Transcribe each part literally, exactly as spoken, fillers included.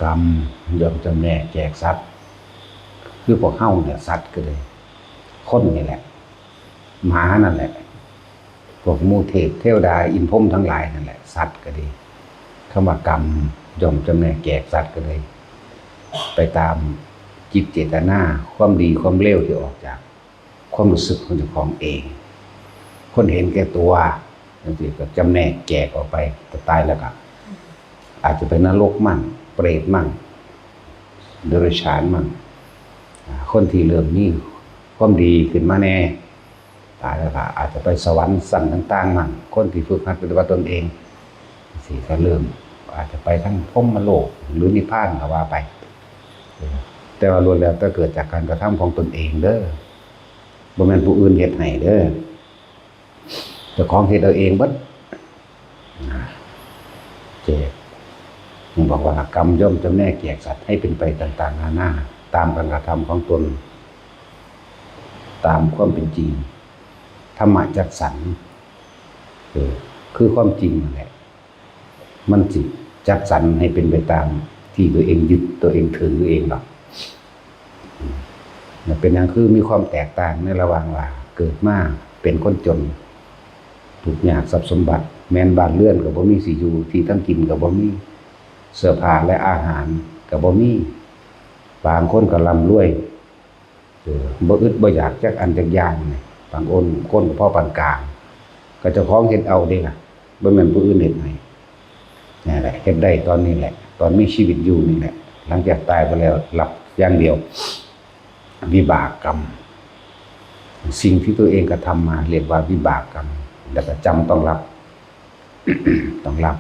กรรมย่อมจำแนกแจกสัตว์ คือพวกเฮาเนี่ย สัตว์ก็เลย คนนี่แหละ หมานั่นแหละ พวกหมู่เทพเทวดาอินทร์พรหมทั้งหลายนั่นแหละ สัตว์ก็ดี คำว่ากรรมย่อมจำแนกแจกสัตว์ก็เลย ไปตามจิตเจตนา ความดีความเลวที่ออกจากความรู้สึกของเจ้าของเอง คนเห็นแก่ตัวจังซี้ก็จำแนกแจกออกไป แต่ตายแล้วก็ อาจจะไปนรกมั่ง เปรตมั่ง เดรัจฉานมั่ง อ่า คนที่เริ่มมีความดีขึ้นมาแน่ ตายแล้วก็อาจจะไปสวรรค์ชั้นต่างๆมั่ง คนที่ฝึกหัดปฏิบัติตนเอง สิก็เริ่ม อาจจะไปทั้งพรหมโลกหรือนิพพานก็ว่าไป แต่ว่าล้วนแล้วแต่เกิดจากการกระทำของตนเองเด้อ บ่แม่นผู้อื่นเฮ็ดให้เด้อ เจ้าของเฮ็ดเอาเองเบิด นะ แจก ยังบอกว่ากรรมย่อมจำแนกแจกสัตว์ให้เป็นไปต่างๆนานา ตามการกระทำของตน ตามความเป็นจริง ธรรมะจัดสรร เออ คือความจริงนั่นแหละ มันสิจัดสรรให้เป็นไปตามที่ตัวเองยึด ตัวเองถือเองดอก อืม แล้วเป็นหยังคือมีความแตกต่างในระหว่างว่าเกิดมาเป็นคนจน ทุกข์ยากทรัพย์สมบัติ แม้นบ้านเรือนก็บ่มีสิอยู่ ที่ทำกินก็บ่มี เสื้อผ้าและอาหารก็บ่มี บางคนก็ร่ำรวย เออ บ่อึดบ่อยากจักอันจักอย่างนี่ บางคน คนก็พอปานกลาง ก็เจ้าของเฮ็ดเอาเด้ล่ะ บ่แม่นผู้อื่นเฮ็ดให้ นั่นแหละ เฮ็ดได้ตอนนี้แหละ ตอนมีชีวิตอยู่นี่แหละ หลังจากตายไปแล้วรับอย่างเดียว วิบากกรรม สิ่งที่ตัวเองกระทำมาเรียกว่าวิบากกรรม แล้วก็จำต้องรับ ต้องรับ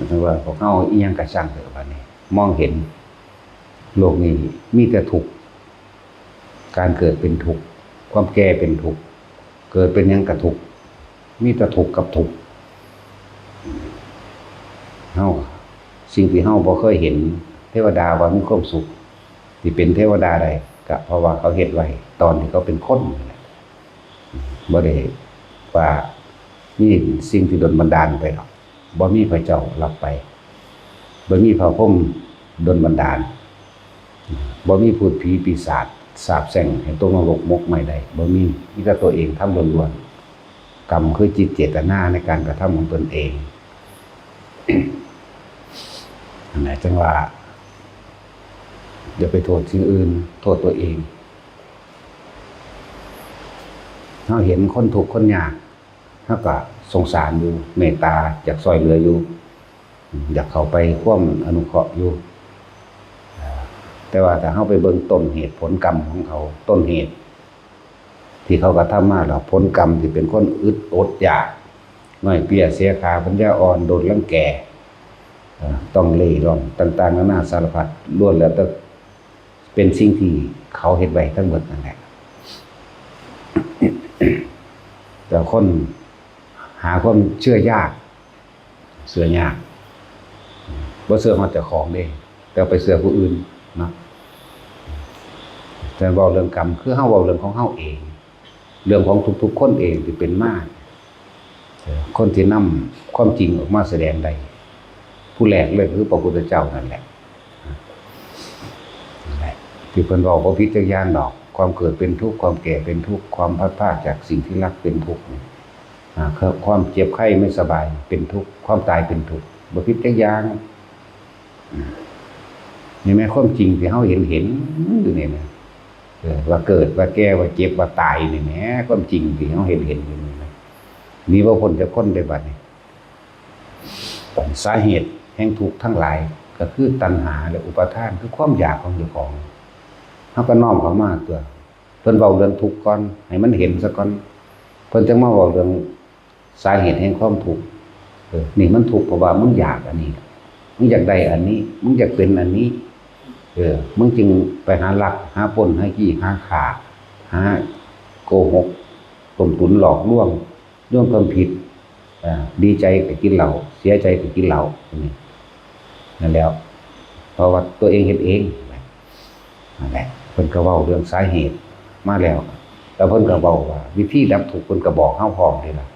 แต่ว่าพวกเฮาอิหยังก็ช่างเถอะบัดนี้ มองเห็นโลกนี้มีแต่ทุกข์ การเกิดเป็นทุกข์ ความแก่เป็นทุกข์ เกิดเป็นหยังก็ทุกข์ มีแต่ทุกข์กับทุกข์ เฮา สิ่งที่เฮาบ่เคยเห็น เทวดาว่ามีความสุข สิเป็นเทวดาได้ ก็เพราะว่าเขาเฮ็ดไว้ตอนที่เขาเป็นคนนั่นแหละ บ่ได้ว่ามีสิ่งที่ดลบันดาลไปหรอก บ่มีพระเจ้ารับไป บ่มีพระพรหมดลบันดาล บ่มีพูดผีปีศาจสาปแช่งให้ตกนรกหมกไหม้ได้ บ่มี มีแต่ตัวเองทำล้วนๆ กรรมคือจิตเจตนาในการกระทำของตนเอง นั่นแหละ จังว่า อย่าไปโทษสิ่งอื่น โทษตัวเอง เฮาเห็นคนทุกข์คนยาก เฮาก็สงสารอยู่ เมตตา อยากช่วยเหลืออยู่ อยากเข้าไปความอนุเคราะห์อยู่ แต่ว่าถ้าเฮาไปเบิ่งต้นเหตุผลกรรมของเขา ต้นเหตุที่เขากระทำมาแล้ว ผลกรรมที่เป็นคนอึดอดอยาก ง่อยเปลี้ยเสียขา ปัญญาอ่อน โดนรังแก เอ่อ ต้องเร่ร่อน ต่างๆนานาสารพัด ล้วนแล้วแต่เป็นสิ่งที่เขาเฮ็ดไว้ทั้งหมดนั่นแหละ แต่คนหาความเชื่อยาก เชื่อยาก บ่เชื่อฮอดเจ้าของเด้ แต่ไปเชื่อผู้อื่นเนาะ แต่เว้าเรื่องกรรม คือเฮาเว้าเรื่องของเฮาเอง เรื่องของทุกๆคนเองที่เป็นมา คนที่นำความจริงออกมาแสดงได้ ผู้แรกเลยคือพระพุทธเจ้านั่นแหละ นั่นแหละ ที่เพิ่นเว้าบ่ผิดจักอย่างดอก ความเกิดเป็นทุกข์ ความแก่เป็นทุกข์ ความพลัดพรากจากสิ่งที่รักเป็นทุกข์ อ่า ความเจ็บไข้ไม่สบายเป็นทุกข์ ความตายเป็นทุกข์ บ่ผิดจักอย่าง อืม นี่แม่นความจริงที่เฮาเห็นเห็นอยู่นี่นะ เออ ว่าเกิด ว่าแก่ ว่าเจ็บ ว่าตายนี่แหม ความจริงที่เฮาเห็นเห็นอยู่นี่นะ หนีบ่พ้นจักคนเด้บัดนี้ สาเหตุแห่งทุกข์ทั้งหลายก็คือตัณหาและอุปาทาน คือความอยากของเจ้าของ เฮาก็น้อมเข้ามาตัว เพิ่นเว้าเรื่องทุกข์ก่อน ให้มันเห็นซะก่อน เพิ่นจั่งมาเว้าเรื่องสาเหตุแห่งความทุกข์ เออ นี่มันทุกข์เพราะว่ามึงอยากอันนี้ มึงอยากได้อันนี้ มึงอยากเป็นอันนี้ เออ มึงจึงไปหาลัก หาปล้น หาจี้ หาฆ่า หาโกหก ต้มตุ๋น หลอกลวง โยนความผิด อ่า ดีใจก็กินเหล้า เสียใจก็กินเหล้า นี่ นั่นแหล้ว เพราะว่าตัวเองเฮ็ดเอง นั่นแหละ เพิ่นก็เว้าเรื่องสาเหตุมาแล้ว แล้วเพิ่นก็เว้าว่าวิธีดับทุกข์ เพิ่นก็บอกเฮาพร้อมเด้ล่ะ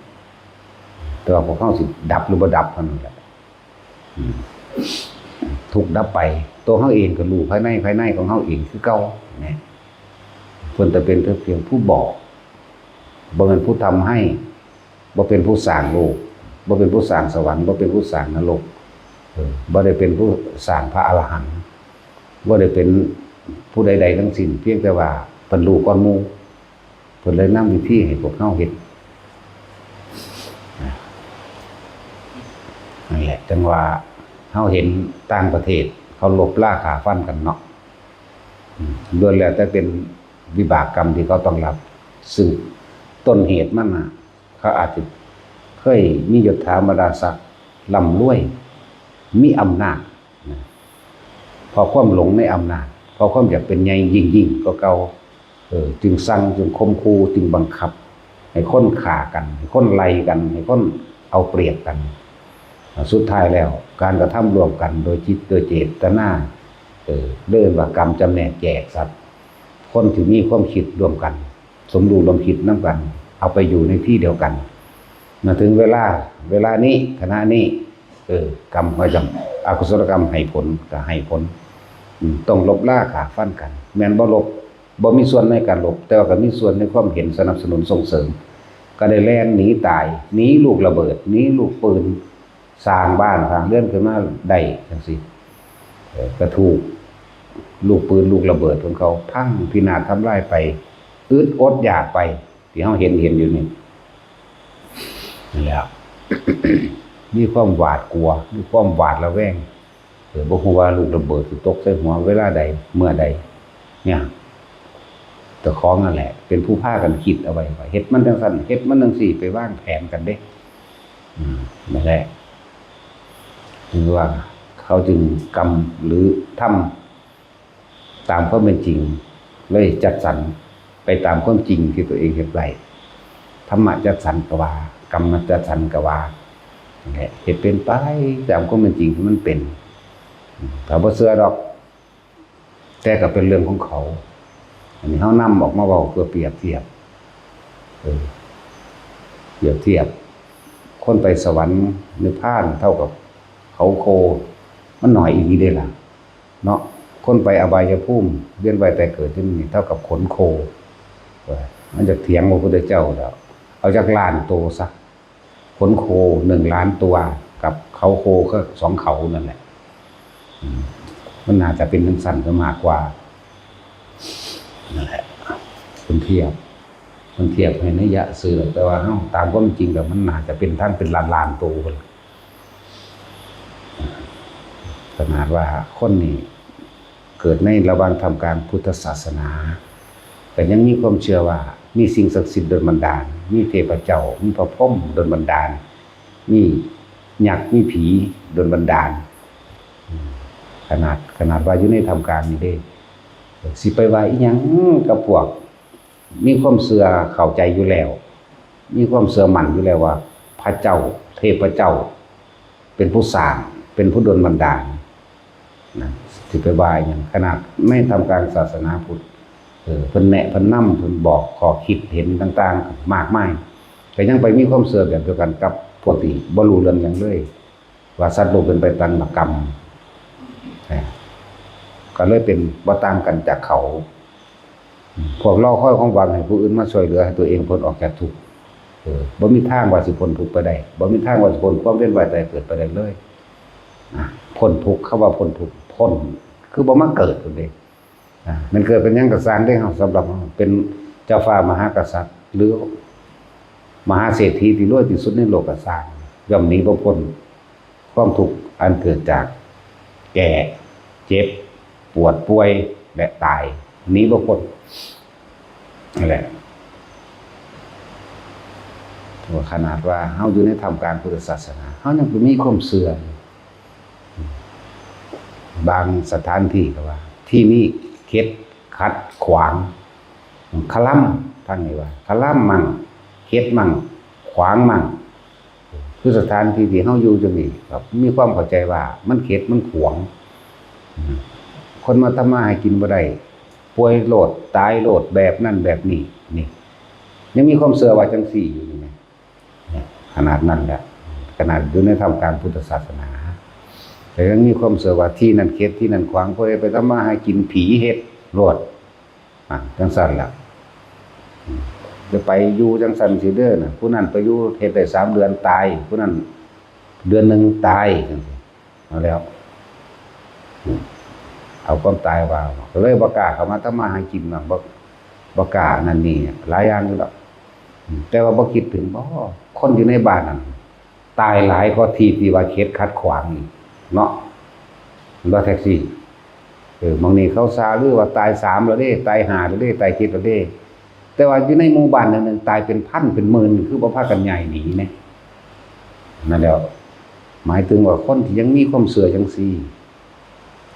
แต่ว่าพวกเฮาสิดับหรือบ่ดับเท่านั้นแหละ อืม ทุกข์ดับไป ตัวเฮาเองก็รู้ภายใน ภายในของเฮาเองคือเก่า เนี่ย เพิ่นแต่เป็นเพียงผู้บอก บ่แม่นผู้ทำให้ บ่เป็นผู้สร้างโลก บ่เป็นผู้สร้างสวรรค์ บ่เป็นผู้สร้างนรก เออ บ่ได้เป็นผู้สร้างพระอรหันต์ บ่ได้เป็นผู้ใดๆทั้งสิ้น เพียงแต่ว่าเพิ่นรู้ก่อนหมู่ เพิ่นเลยนำวิธีให้พวกเฮาเฮ็ด นั่นแหละ จั่งว่าเฮาเห็นต่างประเทศเขาลบราฆ่าฟันกันเนาะ อืม ล้วนแล้วแต่เป็นวิบากกรรมที่เขาต้องรับ ซึ่งต้นเหตุมันน่ะ เขาอาจจะเคยมียศถาบรรดาศักดิ์ ร่ำรวย มีอำนาจนะ เพราะความหลงในอำนาจ เพราะความอยากเป็นใหญ่ยิ่งๆกว่าเก่า เออ จึงสั่ง จึงข่มขู่ จึงบังคับ ให้คนฆ่ากัน ให้คนไล่กัน ให้คนเอาเปรียบกัน สุดท้ายแล้ว การกระทำร่วมกันโดยจิตโดยเจตนา เออ เรียกว่ากรรมจำแนกแจกสัตว์ คนที่มีความคิดร่วมกัน สมรู้ร่วมคิดนำกัน เอาไปอยู่ในที่เดียวกัน มาถึงเวลา เวลานี้ ขณะนี้ เออ กรรมก็ย่อม อกุศลกรรมให้ผลก็ให้ผล อืม ต้องลบราฆ่าฟันกัน แม่นบ่ลบ บ่มีส่วนในการลบ แต่ว่าก็มีส่วนในความเห็นสนับสนุนส่งเสริม ก็ได้แล่นหนีตาย หนีลูกระเบิด หนีลูกปืน สร้างบ้านสร้างเรือนขึ้นมาได้จั่งซี้ เออ ก็ถูกลูกปืนลูกระเบิดของเขาพังพินาศทำลายไป อึดอดอยากไป ที่เฮาเห็น เห็นอยู่นี่ นั่นแหละ มีความหวาดกลัว มีความหวาดระแวง เออ บ่ฮู้ว่าลูกระเบิดสิตกใส่หัวเวลาใด เมื่อใด เนี่ย เจ้าของนั่นแหละ เป็นผู้พากันคิดเอาไว้ว่า เฮ็ดมันจั่งซั้น เฮ็ดมันจั่งซี้ ไปวางแผนกันเด้ อืม นั่นแหละ คือว่าเขาจึงกรรมหรือทำตามความเป็นจริง เลยจัดสรรไปตามความจริงที่ตัวเองเฮ็ดไว้ ธรรมะจัดสรรก็ว่า กรรมจัดสรรก็ว่า นั่นแหละ เฮ็ดเป็นไปตามความเป็นจริงที่มันเป็น อืม ถ้าบ่เชื่อดอก แต่ก็เป็นเรื่องของเขา อันนี้เฮานำออกมาเว้าเพื่อเปรียบเทียบ เออ เปรียบเทียบ คนไปสวรรค์นิพพานเท่ากับเขาโค มันน้อยอีหลีเด้ล่ะ เนาะ คนไปอบายภูมิ เวียนว่ายตายเกิดอยู่นี่เท่ากับขนโค เออ มันจะเถียงพระพุทธเจ้าแล้ว เอาจักล้านโตซะ ขนโคหนึ่งล้านตัวกับเขาโคก็สองเขานั่นแหละ อืม มันน่าจะเป็นจั่งซั้นซะมากกว่า นั่นแหละ เพิ่นเทียบ เพิ่นเทียบให้นัยยะซื่อ แต่ว่าเฮาตามความจริงแล้วมันน่าจะเป็นทั้งเป็นล้านๆโตพุ่น ขนาดว่าคนนี่เกิดในระหว่างท่ามกลางพุทธศาสนา ก็ยังมีความเชื่อว่ามีสิ่งศักดิ์สิทธิ์ดลบันดาล มีเทพเจ้า มีพระพรหมดลบันดาล มียักษ์ มีผีดลบันดาล อืม ขนาด ขนาดว่าอยู่ในท่ามกลางนี่เด้ สิไปว่าอีหยังกับพวกมีความเชื่อเข้าใจอยู่แล้ว มีความเชื่อมั่นอยู่แล้วว่าพระเจ้า เทพเจ้า เป็นผู้สร้าง เป็นผู้ดลบันดาล นะ สิไปว่าอีหยัง ขนาดในท่ามกลางศาสนาพุทธ เออ เพิ่นแนะ เพิ่นนำ เพิ่นบอกข้อคิดเห็นต่างๆ มากมาย ก็ยังไปมีความเชื่อแบบเดียวกันกับพวกที่บ่รู้เรื่องหยังเลย ว่าสัตว์โลกเป็นไปตามกรรม เออ ก็เลยเป็นบ่ต่างกันจากเขา พวกรอคอยความหวังให้ผู้อื่นมาช่วยเหลือให้ตัวเองพ้นออกจากทุกข์ เออ บ่มีทางว่าสิพ้นทุกข์ไปได้ บ่มีทางว่าสิพ้นความเวียนว่ายตายเกิดไปได้เลย อ่ะ พ้นทุกข์ คำว่าพ้นทุกข์ พ้น คือบ่มาเกิดพู้นเด้ อ่ะ มันเกิดเป็นหยังก็ซ่างเด้ เฮา สำหรับเฮาเป็นเจ้าฟ้ามหากษัตริย์ หรือมหาเศรษฐีที่รวยที่สุดในโลกก็ซ่าง ย่อมหนีบ่พ้น ความทุกข์อันเกิดจากแก่ เจ็บ ปวดป่วย และตาย หนีบ่พ้น นั่นแหละ ว่าขนาดว่าเฮาอยู่ในท่ามกลางพุทธศาสนา เฮายังมีความเชื่ออยู่ บางสถานที่ก็ว่า ที่นี่เข็ดขัดขวาง คะลำ ทางนี้ว่า คะลำมั่ง เข็ดมั่ง ขวางมั่ง คือสถานที่ที่เฮาอยู่จั่งนี้ ก็มีความเข้าใจว่ามันเข็ดมันขวาง คนมาทำมาหากินบ่ได้ ป่วยโลด ตายโลด แบบนั้นแบบนี้ นี่ ยังมีความเชื่อว่าจั่งซี้อยู่นี่นะ ขนาดนั้นแหละ ขนาดอยู่ในท่ามกลางพุทธศาสนา แต่ยังมีความเชื่อว่าที่นั่นเขตที่นั่นขวาง ผู้ใดไปทำมาหากิน ผีเฮ็ดโลด อ่ะ จังซั่นล่ะ อืม จะไปอยู่จังซั่นสิเด้อน่ะ ผู้นั้นไปอยู่เฮ็ดได้สามเดือนตาย ผู้นั้นเดือนหนึ่งตาย จังซี้ เอาแล้ว อืม เอาความตายว่า ก็เลยบ่กล้าเข้ามาทำมาหากินนะ บ่ บ่กล้านั่นนี่ หลายอย่างอยู่ดอก อืม แต่ว่าบ่คิดถึง บ่ คนอยู่ในบ้านนั่น ตายหลายกว่าที่ที่ว่าเขตขัดขวางอีกเนาะ รถแท็กซี่ เออ บางนี่เขาซาลือว่าตายสามแล้วเด้ ตายห้าแล้วเด้ ตายเจ็ดแล้วเด้ แต่ว่าอยู่ในหมู่บ้านหนึ่งๆ ตายเป็นพันเป็นหมื่น คือบ่พากันย้ายหนีเนี่ย นั่นแหละ หมายถึงว่าคนที่ยังมีความเชื่อจังซี่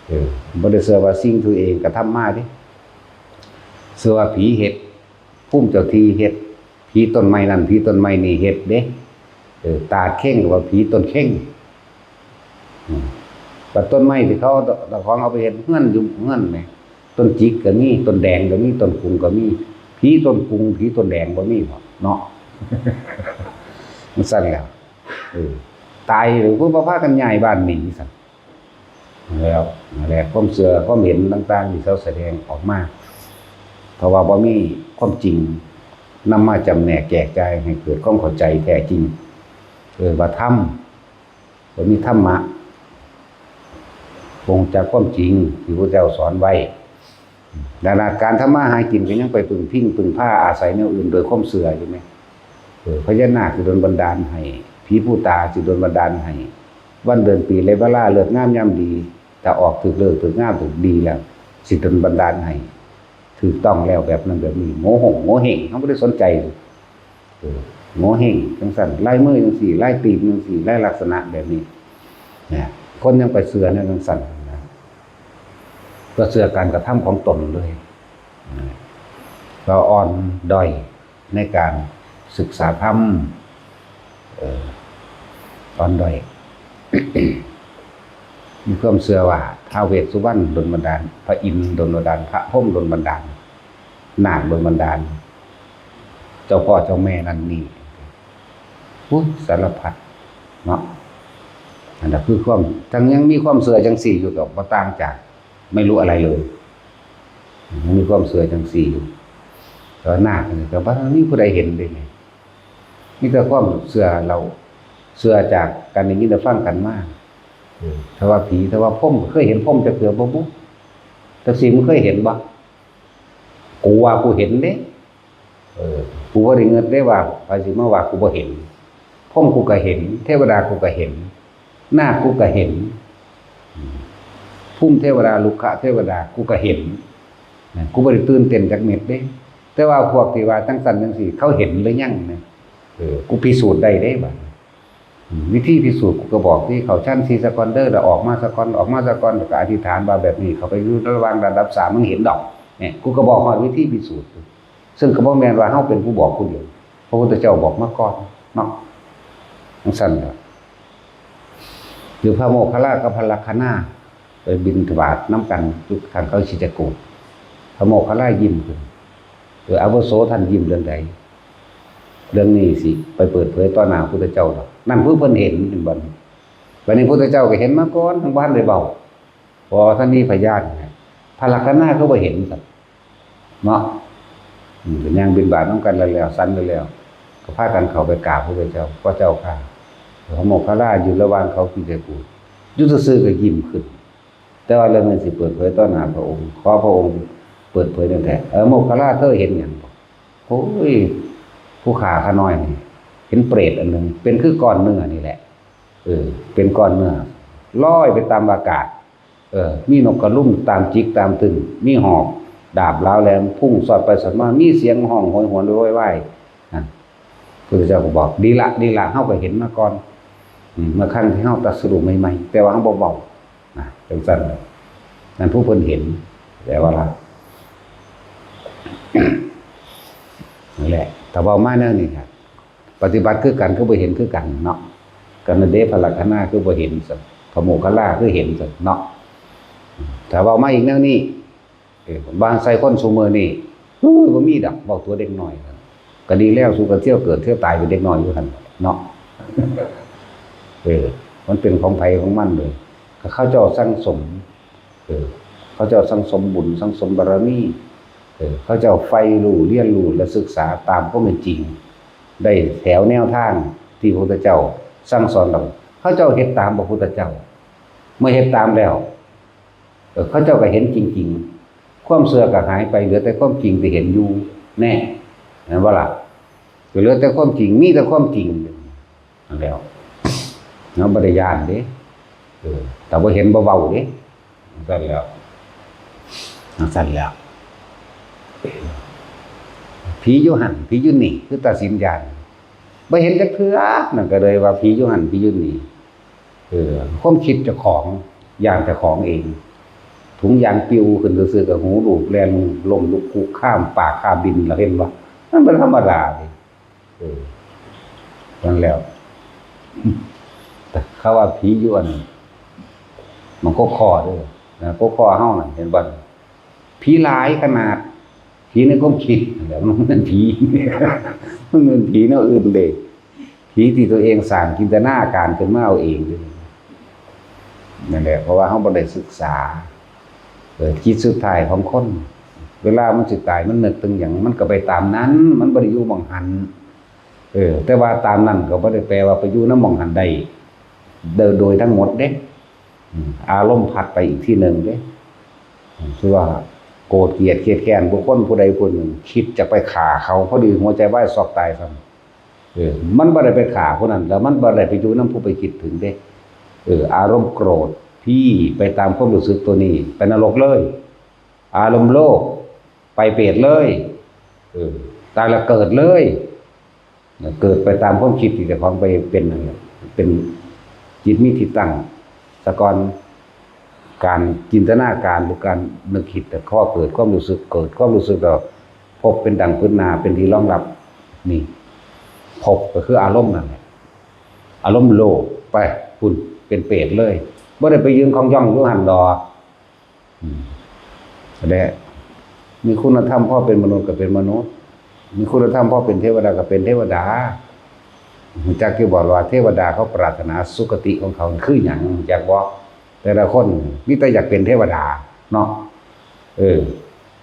เออ บ่ได้เชื่อว่าสิ่งที่ตัวเองกระทำมาเด้ เชื่อว่าผีเฮ็ด ภูมิเจ้าที่เฮ็ด ผีต้นไม้นั่น ผีต้นไม้นี่เฮ็ดเด้ เออ ตาเข่งก็ว่าผีต้นเข่ง อืม บัดต้นไม้ที่เขาเจ้าของเอาไปเฮ็ดเฮือนอยู่เฮือนแหม ต้นจิกก็มี ต้นแดงก็มี ต้นกุงก็มี ผีต้นกุง ผีต้นแดงบ่มีบ่เนาะ มันซั่นแหล้ว เออ ตายหรือผู้บ่พากันย้ายบ้านหนีซั่น แล้วนั่นแหละ ความเชื่อความเห็นต่างๆที่เขาแสดงออกมา เพราะว่าบ่มีความจริงนำมาจำแนกแจกจ่ายให้เกิดความเข้าใจแท้จริง เออ ว่าธรรม บ่มีธรรมะ บ่รู้จักความจริงที่พระเจ้าสอนไว้ ดังนั้นการทำมาหากินก็ยังไปพึ่งพิงพึ่งพาอาศัยแนวอื่นโดยความเชื่ออยู่แหม เออ พญานาคสิดลบันดาลให้ ผีปู่ตาสิดลบันดาลให้ วันเดือนปีและเวลาฤกษ์งามยามดี ถ้าออกถูกฤกษ์ถูกงามถูกดีแล้ว สิดลบันดาลให้ ถูกต้องแล้วแบบนั้นแบบนี้ โงเห้ง โงเห้ง เขาบ่ได้สนใจ เออ โงเห้งจังซั่น ลายมือจังซี่ ลายตีนจังซี่ ลายลักษณะแบบนี้ เนี่ย คนยังไปเชื่อแนวจังซั่นนะ ก็เชื่อการกระทำของตนเลย นะ ก็อ่อนด้อยในการศึกษาธรรม เออ อ่อนด้อย มีความเชื่อว่าท้าวเวสสุวรรณดลบันดาล พระอินทร์ดลบันดาล พระพรหมดลบันดาล นาคดลบันดาล เจ้าพ่อเจ้าแม่นั่นนี่ อุ๊ย สารพัดเนาะ อันนั้นคือความ ทั้งยังมีความเชื่อจังซี่อยู่ ก็บ่ต่างจากไม่รู้อะไรเลย ยังมีความเชื่อจังซี่อยู่ แต่ว่านาคนี่ก็บ่มีผู้ใดเห็นเด้ มีแต่ความเชื่อเรา เชื่อจากการได้ยินได้ฟังกันมา เออ ถ้าว่าผี ถ้าว่าพรหม เคยเห็นพรหมจักเทื่อบ่บุ จักซี่ มึงเคยเห็นบ่ กูว่ากูเห็นเด้ เออ กูบ่ได้เงิดเด้ว่า ไผสิมาว่ากูบ่เห็น พรหมกูก็เห็น เทวดากูก็เห็น นาคกูก็เห็น อืม ภูมิเทวดา รุกขเทวดา กูก็เห็น นะ กูบ่ได้ตื่นเต้นจักเม็ดเด้ แต่ว่าพวกที่ว่าจังซั่นจังซี่ เขาเห็นหรือยังนะ เออ กูพิสูจน์ได้เด้บัดนี้ อืม วิธีพิสูจน์กูก็บอกที่เข้าชั้นสี่ซะก่อนเด้อ แล้วออกมาซะก่อน ออกมาซะก่อน แล้วก็อธิษฐานว่าแบบนี้ เข้าไปอยู่ระหว่างระดับสาม มึงเห็นดอก เนี่ย กูก็บอกฮอดวิธีพิสูจน์ ซึ่งก็บ่แม่นว่าเฮาเป็นผู้บอกผู้เดียว พระพุทธเจ้าบอกมาก่อนเนาะ จังซั่นล่ะ หรือพระโมคคัลลากับพระลักขณาไปบิณฑบาตนำกันอยู่ทางเขาคิจกูฏ พระโมคคัลลายิ้มขึ้น เออ อาวุโส ท่านยิ้มเรื่องใด เรื่องนี้สิไปเปิดเผยต่อหน้าพุทธเจ้าดอก นั่นคือเพิ่นเห็น เห็นบ่ บัดนี้พุทธเจ้าก็เห็นมาก่อน ทั้งบ่ทันได้เว้า เพราะว่าท่านมีพยานไง พระลักขณาคือบ่เห็นซั่น เนาะ อืม ก็ย่างบิณฑบาตนำกันแล้ว แล้ว ฉันแล้ว ก็พากันเข้าไปกราบพระพุทธเจ้า พระเจ้าข้า พระโมคคัลลาอยู่ระหว่างเขาคิจกูฏ อยู่ซื่อๆก็ยิ้มขึ้น แต่ว่าเรื่องนี้สิเปิดเผยต่อหน้าพระองค์ ขอพระองค์เปิดเผยแน่แท้ เออ โมคคัลลา เธอเห็นหยังบ่ โอ้ย ผู้ข้าข้าน้อยนี่ เห็นเปรตอันหนึ่ง เป็นคือก้อนเนื้อนี่แหละ เออ เป็นก้อนเนื้อ ลอยไปตามอากาศ เออ มีนกกระลุ่มตามจิกตามตึง มีหอกดาบหลาวแหลมพุ่งสอดไปสอดมา มีเสียงฮ้องโหยหวนโวยวาย นั่น พุทธเจ้าก็บอก ดีละ ดีละ เฮาก็เห็นมาก่อน อืม เมื่อครั้งที่เฮาตรัสรู้ใหม่ๆ แต่ว่าเฮาบ่เว้า นะ จังซั่น นั่นผู้เพิ่นเห็น แปลว่าละ นั่นแหละ ถ้าเว้ามาแนวนี้ครับ ปฏิบัติคือกัน คือบ่เห็นคือกันเนาะ กันนั่นเด้ พระลักขณาคือบ่เห็นซั่น พระโมคคัลลาคือเห็นซั่นเนาะ ถ้าเว้ามาอีกแนวนี้ เออ บ้านใส่คนซุมื้อนี้ อู้ย บ่มีดอก เว้าตัวเด็กน้อย ก็ดีแล้ว สู้กันเที่ยวเกิดเที่ยวตายเป็นเด็กน้อยอยู่หั่นเนาะ เออ มันเป็นของไผของมันเลย เขาเจ้าสั่งสม เออ เขาเจ้าสั่งสมบุญ สั่งสมบารมี เออ เขาเจ้าใฝ่รู้ เรียนรู้ และศึกษาตามความเป็นจริง ได้แถวแนวทางที่พระพุทธเจ้าสั่งสอนเรา เขาเจ้าเฮ็ดตามพระพุทธเจ้า เมื่อเฮ็ดตามแล้ว เออ เขาเจ้าก็เห็นจริงๆ ความเชื่อก็หายไป เหลือแต่ความจริงที่เห็นอยู่ แน่ เห็นบ่ล่ะ? ก็เหลือแต่ความจริง มีแต่ความจริง นั่นแหล้ว เนาะ บ่ได้ย้านเด้ เออ แต่บ่เห็นบ่เว้าเด้ จั่งซั่นแหล้ว จั่งซั่นแหล้ว ผีอยู่หั่น ผีอยู่นี่ คือตัดสินย้าน บ่เห็นจักเทื่อ นั่นก็เลยว่าผีอยู่หั่น ผีอยู่นี่ เออ ความคิดเจ้าของ ย้านเจ้าของเอง ถุงยางปิวขึ้นซื่อๆ ก็หูลูบแล่นล้มลุกคลุกคลาน ปากคาบดิน แล้วเห็นบ่ มันบ่ธรรมดาเด้ เออ นั่นแหล้ว แต่เขาว่าผีอยู่หั่น มันก็คอเด้อ นะ ก็คอเฮานั่น เห็นบ่ ผีหลายขนาด ผีในความคิดนั่นแหละ มันเป็นผี มันเป็นผีแนวอื่นเด้ ผีที่ตัวเองสร้างจินตนาการขึ้นมาเอาเองเด้ นั่นแหละ เพราะว่าเฮาบ่ได้ศึกษา เออ จิตสุดท้ายของคน เวลามันสิตาย มันนึกถึงหยัง มันก็ไปตามนั้น มันบ่ได้อยู่หม่องหั้น เออ แต่ว่าตามนั้นก็บ่ได้แปลว่าไปอยู่นำหม่องหั้นได้ โดย โดยทั้งหมดเด้ อืม อารมณ์พัดไปอีกที่หนึ่งเด้ อืม คือว่าโกรธเกลียดเคียดแค้นบุคคลผู้ใดผู้หนึ่ง คิดจะไปฆ่าเขา พอดีหัวใจวายช็อกตายซ้ำ เออ มันบ่ได้ไปฆ่าผู้นั้น แล้วมันบ่ได้ไปอยู่นำผู้ไปคิดถึงเด้ เออ อารมณ์โกรธ พี่ ไปตามความรู้สึกตัวนี้ ไปนรกเลย อารมณ์โลภ ไปเปรตเลย เออ ตายแล้วเกิดเลย เกิดไปตามความคิดที่เจ้าของไปเป็นนั่นแหละ เป็นจิตมีที่ตั้งซะก่อน การจินตนาการหรือการนึกคิด แต่พอเกิดความรู้สึก เกิดความรู้สึกแล้ว ภพเป็นดั่งพื้นนา เป็นที่รองรับ นี่ ภพก็คืออารมณ์นั่นแหละ อารมณ์โลภ ไปพุ้น เป็นเปรตเลย บ่ได้ไปยืนของย่องอยู่หั่นดอก อืม และมีคุณธรรมพอเป็นมนุษย์ก็เป็นมนุษย์ มีคุณธรรมพอเป็นเทวดาก็เป็นเทวดา รู้จักอยู่บ่ว่าเทวดาเขาปรารถนาสุคติของเขาคือหยัง รู้จักบ่ แต่ละคนมีแต่อยากเป็นเทวดาเนาะ เออ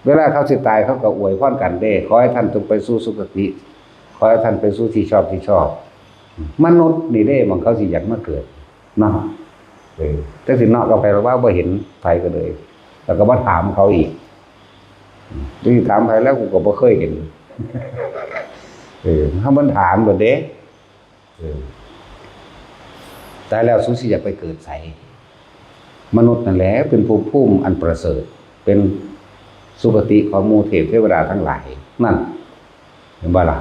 เวลาเขาสิตายเขาก็อวยพรกันเด้ ขอให้ท่านจงไปสู่สุคติ ขอให้ท่านไปสู่ที่ชอบที่ชอบ มนุษย์นี่เด้ หม่องเขาสิอยากมาเกิด เนาะ เออ จักสิเนาะกับไผ ว่าบ่เห็นไผก็เลย แล้วก็มาถามเขาอีก อืม สิถามไผแล้ว กูก็บ่เคยเห็น เออ ถ้ามันถามโลดเด้ เออ ตายแล้วสูสิอยากไปเกิดไส มนุษย์นั่นแหละเป็นภพภูมิอันประเสริฐ เป็นสุคติของหมู่เทพเทวดาทั้งหลาย นั่น เห็นบ่ล่ะ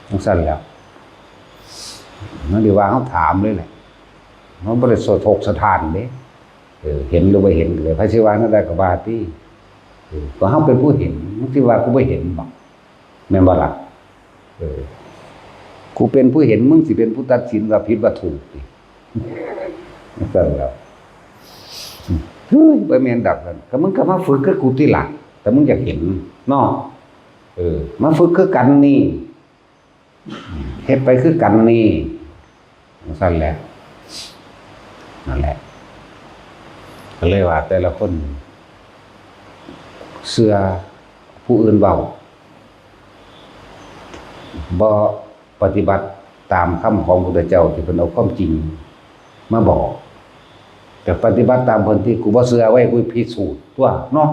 จั่งซั่นแหล้ว มันสิว่าเฮาถามเลยแหละ มันบ่ได้สะทกสะท้านเด้ เออ เห็นหรือบ่เห็นก็เลย ไผสิว่าแนวใดก็ว่าติ เออ ก็เฮาเป็นผู้เห็น มึงสิว่ากูบ่เห็นบ่ แม่นบ่ล่ะ เออ กูเป็นผู้เห็น มึงสิเป็นผู้ตัดสินว่าผิดว่าถูกติ จั่งซั่นแหล้ว เฮ้ย บ่แม่นดอก ก็มึงก็มาฝึกคือกูติล่ะ แต่มึงอยากเห็นเนาะ เออ มาฝึกคือกันนี่ เฮ็ดไปคือกันนี่ จั่งซั่นแหละ นั่นแหละ ก็เลยว่าแต่ละคนเชื่อผู้อื่นเว้า บ่ปฏิบัติตามคำของพุทธเจ้าที่เพิ่นเอาความจริงมาบอก แต่ปฏิบัติตามเพิ่นที่ กูบ่เชื่อเว้ย กูพิสูจน์ตั๊วเนาะ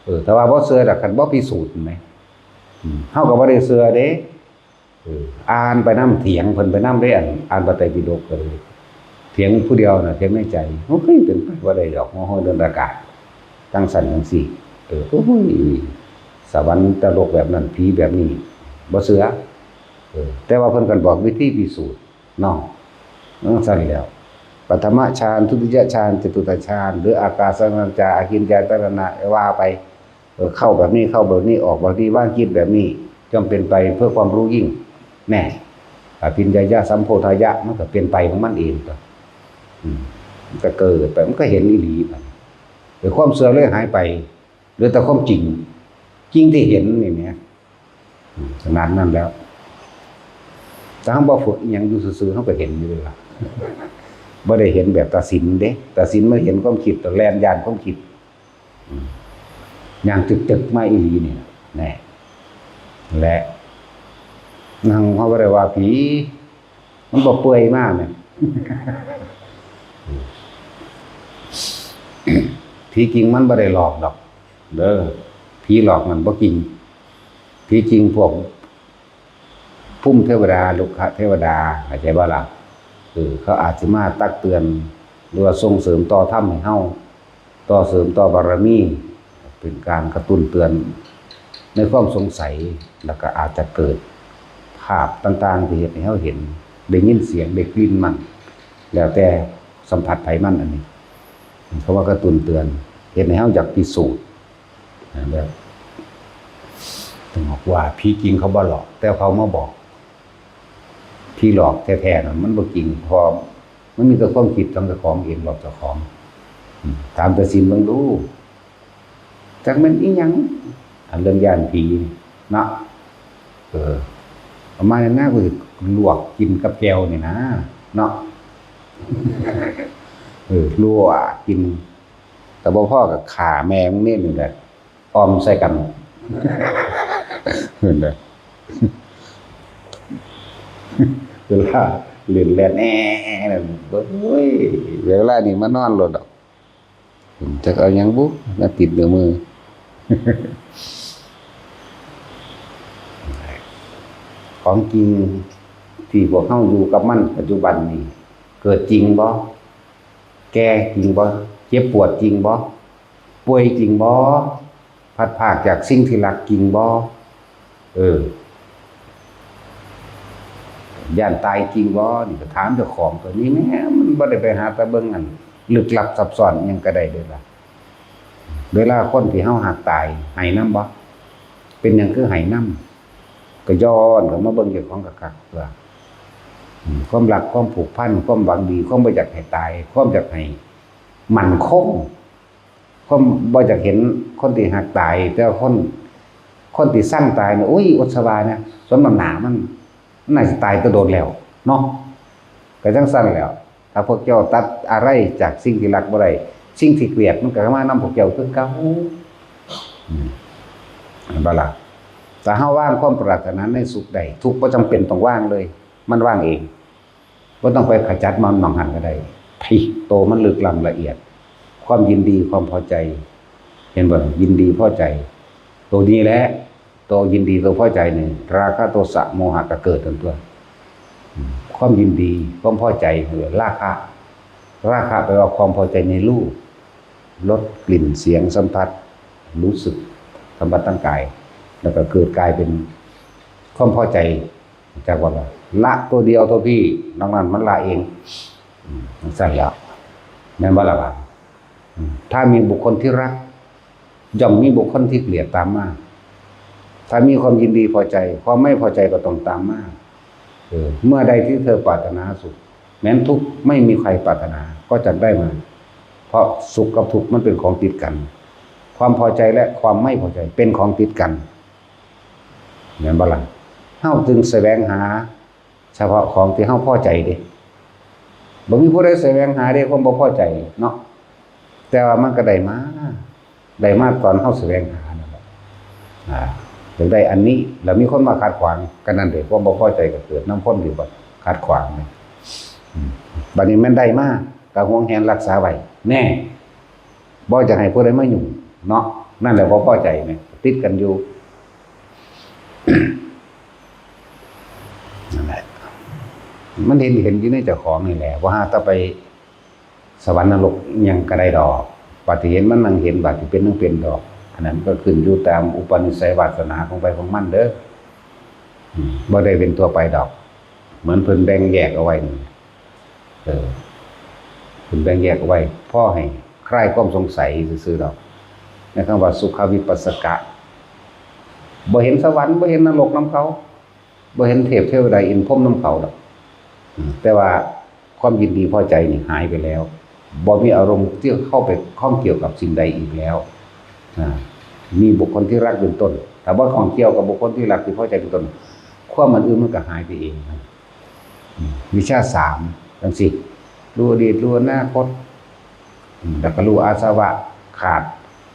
เออ แต่ว่าบ่เชื่อดอก คันบ่พิสูจน์แหม อืม เฮาก็บ่ได้เชื่อเด้ เออ อ่านไปนำ เถียงเพิ่นไปนำเด้ อ่าน อ่านพระไตรปิฎกก็เลย เถียงผู้เดียวน่ะ เถียงในใจ โอ้ย เป็นไปบ่ได้ดอก หัวห้อยเดินอากาศ จั่งซั่นจั่งซี้ เออ โอ้ย สวรรค์นรกแบบนั้น ผีแบบนี้ บ่เชื่อ เออ แต่ว่าเพิ่นก็บอกวิธีพิสูจน์เนาะ จั่งซั่นแหล้ว ปฐมฌาน ทุติยฌาน จตุตถฌาน หรืออากาสานัญจายตนะ อากิญจายตนะ ว่าไป เออ เข้าแบบนี้ เข้าแบบนี้ ออกแบบนี้ วางจิตแบบนี้ ย่อมเป็นไปเพื่อความรู้ยิ่ง แน่ อภิญญายะสัมโพธายะ มันก็เป็นไปของมันเองตั๊ว อืม มันก็เกิดไป มันก็เห็นอีหลีไป แต่ความเชื่อเลยหายไป เหลือแต่ความจริง จริงที่เห็นนี่แหม อืม ขนาดนั้นแล้ว ถ้าเฮาบ่ฝึกอิหยัง อยู่ซื่อๆ เฮาก็เห็นอยู่เด้ล่ะ บ่ได้เห็นแบบตาสินเด้ ตาสินมันเห็นความคิด แล่นย้านความคิด อืม ย่างตึกๆมาอีหลีนี่แหละ แน่ และ นั่ง เฮาบ่ได้ว่าผี มันบ่เปื่อยมาแหม ผีจริงมันบ่ได้หลอกดอก เด้อ ผีหลอกนั่นบ่จริง ผีจริงพวก ภูมิเทวดา รุกขเทวดา เข้าใจบ่ล่ะ เออ เขาอาจสิมาตักเตือน หรือว่าส่งเสริมต่อธรรมให้เฮา ต่อเสริมต่อบารมี เป็นการกระตุ้นเตือนในความสงสัย แล้วก็อาจจะเกิดภาพต่างๆที่เฮ็ดให้เฮาเห็น ได้ยินเสียง ได้กลิ่นมัน แล้วแต่สัมผัสไผมันอันนี้ เขาว่ากระตุ้นเตือน เฮ็ดให้เฮาอยากพิสูจน์ นะ แบบ ต้องบอกว่าผีจริงเขาบ่หลอก แต่เขามาบอก ผีหลอกแท้ๆน่ะ มันบ่จริง เพราะมันมีแต่ความคิดของเจ้าของเอง หลอกเจ้าของ อืม ถามตาสินเบิ่งดู จักแม่นอีหยัง อันเรื่องย้านผีนี่เนาะ เออ ประมาณนั้นนะ กูสิลวกกินกับแจ่วนี่นะ เนาะ เออ ลวกกิน แต่บ่พอก็ฆ่าแม่มึงนี่นี่แหละ อ่อมใส่กัน เห็นไหม เวลาเล่นแล่นแหน่ เว้ย เวลานี้มานอนโลดดอก จักเอาหยังบุ มาติดเนื้อมือ ของจริงที่พวกเฮาอยู่กับมันปัจจุบันนี่ เกิดจริงบ่ แก่จริงบ่ เจ็บปวดจริงบ่ ป่วยจริงบ่ พลัดพรากจากสิ่งที่รักจริงบ่ เออ ย้านตายจริงบ่ นี่ก็ถามเจ้าของตัวนี้ แหม มันบ่ได้ไปหาแต่เบิ่งอันลึกลับซับซ้อนอิหยังก็ได้เด้ล่ะ เวลาคนที่เฮาฮักตาย ไห้นำบ่ เป็นหยังคือไห้นำ ก็ย้อนเข้ามาเบิ่งเจ้าของคักๆ ตัว อืม ความรัก ความผูกพัน ความหวังดี ความบ่อยากให้ตาย ความอยากให้มั่นคง ความบ่อยากเห็นคนที่ฮักตาย แต่ว่าคน คนที่ซังตายเนี่ย อุ้ย อดสะว่านะ สมน้ำหน้ามัน มันน่าสิตายแต่โดนแล้ว เนาะ ก็จั่งซั้นแหล้ว ถ้าพวกเจ้าตัดอะไรจากสิ่งที่รักบ่ได้ สิ่งที่เกลียดมันก็มานำพวกเจ้าคือเก่า อืม เห็นบ่ล่ะ ถ้าเฮาวางความปรารถนาในสุขได้ ทุกข์บ่จำเป็นต้องวางเลย มันวางเอง บ่ต้องไปขจัดมันหม่องหั้นก็ได้ ที่โตมันลึกล้ำละเอียด ความยินดี ความพอใจ เห็นบ่ ยินดีพอใจ ตัวนี้แหละ ตัวยินดี ตัวพอใจนี่ ราคะ โทสะ โมหะก็เกิดทันตัว อืม ความยินดี ความพอใจ เออ ราคะ ราคะแปลว่าความพอใจในรูป รส กลิ่น เสียง สัมผัส รู้สึก สัมผัสทางกาย แล้วก็เกิดกลายเป็นความพอใจ จากว่าละตัวเดียวตัวพี่ นอกนั้นมันละเอง อืม จั่งซั้นแหละ แม่นบ่ล่ะวะ อืม ถ้ามีบุคคลที่รัก ย่อมมีบุคคลที่เกลียดตามมา ถ้ามีความยินดีพอใจ ความไม่พอใจก็ต้องตามมา เออ เมื่อใดที่เธอปรารถนาสุข แม้นทุกข์ไม่มีใครปรารถนา ก็จักได้มา เพราะสุขกับทุกข์มันเป็นของติดกัน ความพอใจและความไม่พอใจเป็นของติดกัน แม่นบ่ล่ะ เฮาจึงแสวงหา เฉพาะของที่เฮาพอใจเด้ บ่มีผู้ใดแสวงหาเด้ความบ่พอใจเนาะ แต่ว่ามันก็ได้มา ได้มาตอนเฮาแสวงหานั่นแหละ อ่า อยากได้อันนี้ แล้วมีคนมาขัดขวาง ก็นั่นเด้ ความบ่พอใจก็เกิดนำคนที่บ่ขัดขวางนี่ อืม บัดนี้แม่นได้มา ก็หวงแหนรักษาไว้ แน่ บ่อยากให้ผู้ใดมายุ่งเนาะ นั่นแหละบ่พอใจแหม ติดกันอยู่ นั่นแหละ มันเห็น เห็นอยู่ในเจ้าของนี่แหละ บ่หาแต่ไปสวรรค์นรกอิหยังก็ได้ดอก บัดที่เห็นมันนั่งเห็น บัดที่เป็นนั่งเป็นดอก อันนั้นก็ขึ้นอยู่ตามอุปนิสัยวาสนาของไผของมันเด้อ อืม บ่ได้เป็นทั่วไปดอก เหมือนเพิ่นแบ่งแยกเอาไว้นี่ เออ เพิ่นแบ่งแยกเอาไว้ พอให้คลายความสงสัยซื่อๆดอก ในคำว่าสุขวิปัสสกะ บ่เห็นสวรรค์ บ่เห็นนรกนำเขา บ่เห็นเทพเทวดาอินทร์พรหมนำเขาดอก อืม แต่ว่าความยินดีพอใจนี่หายไปแล้ว บ่มีอารมณ์ที่เข้าไปข้องเกี่ยวกับสิ่งใดอีกแล้ว อ่า มีบุคคลที่รักเป็นต้น ถ้าบ่ข้องเกี่ยวกับบุคคลที่รักที่พอใจเป็นต้น ความอันอื่นมันก็หายไปเองนะ อืม วิชชาสาม จั่งซี้ รู้อดีต รู้อนาคต อืม แล้วก็รู้อาสวะขาด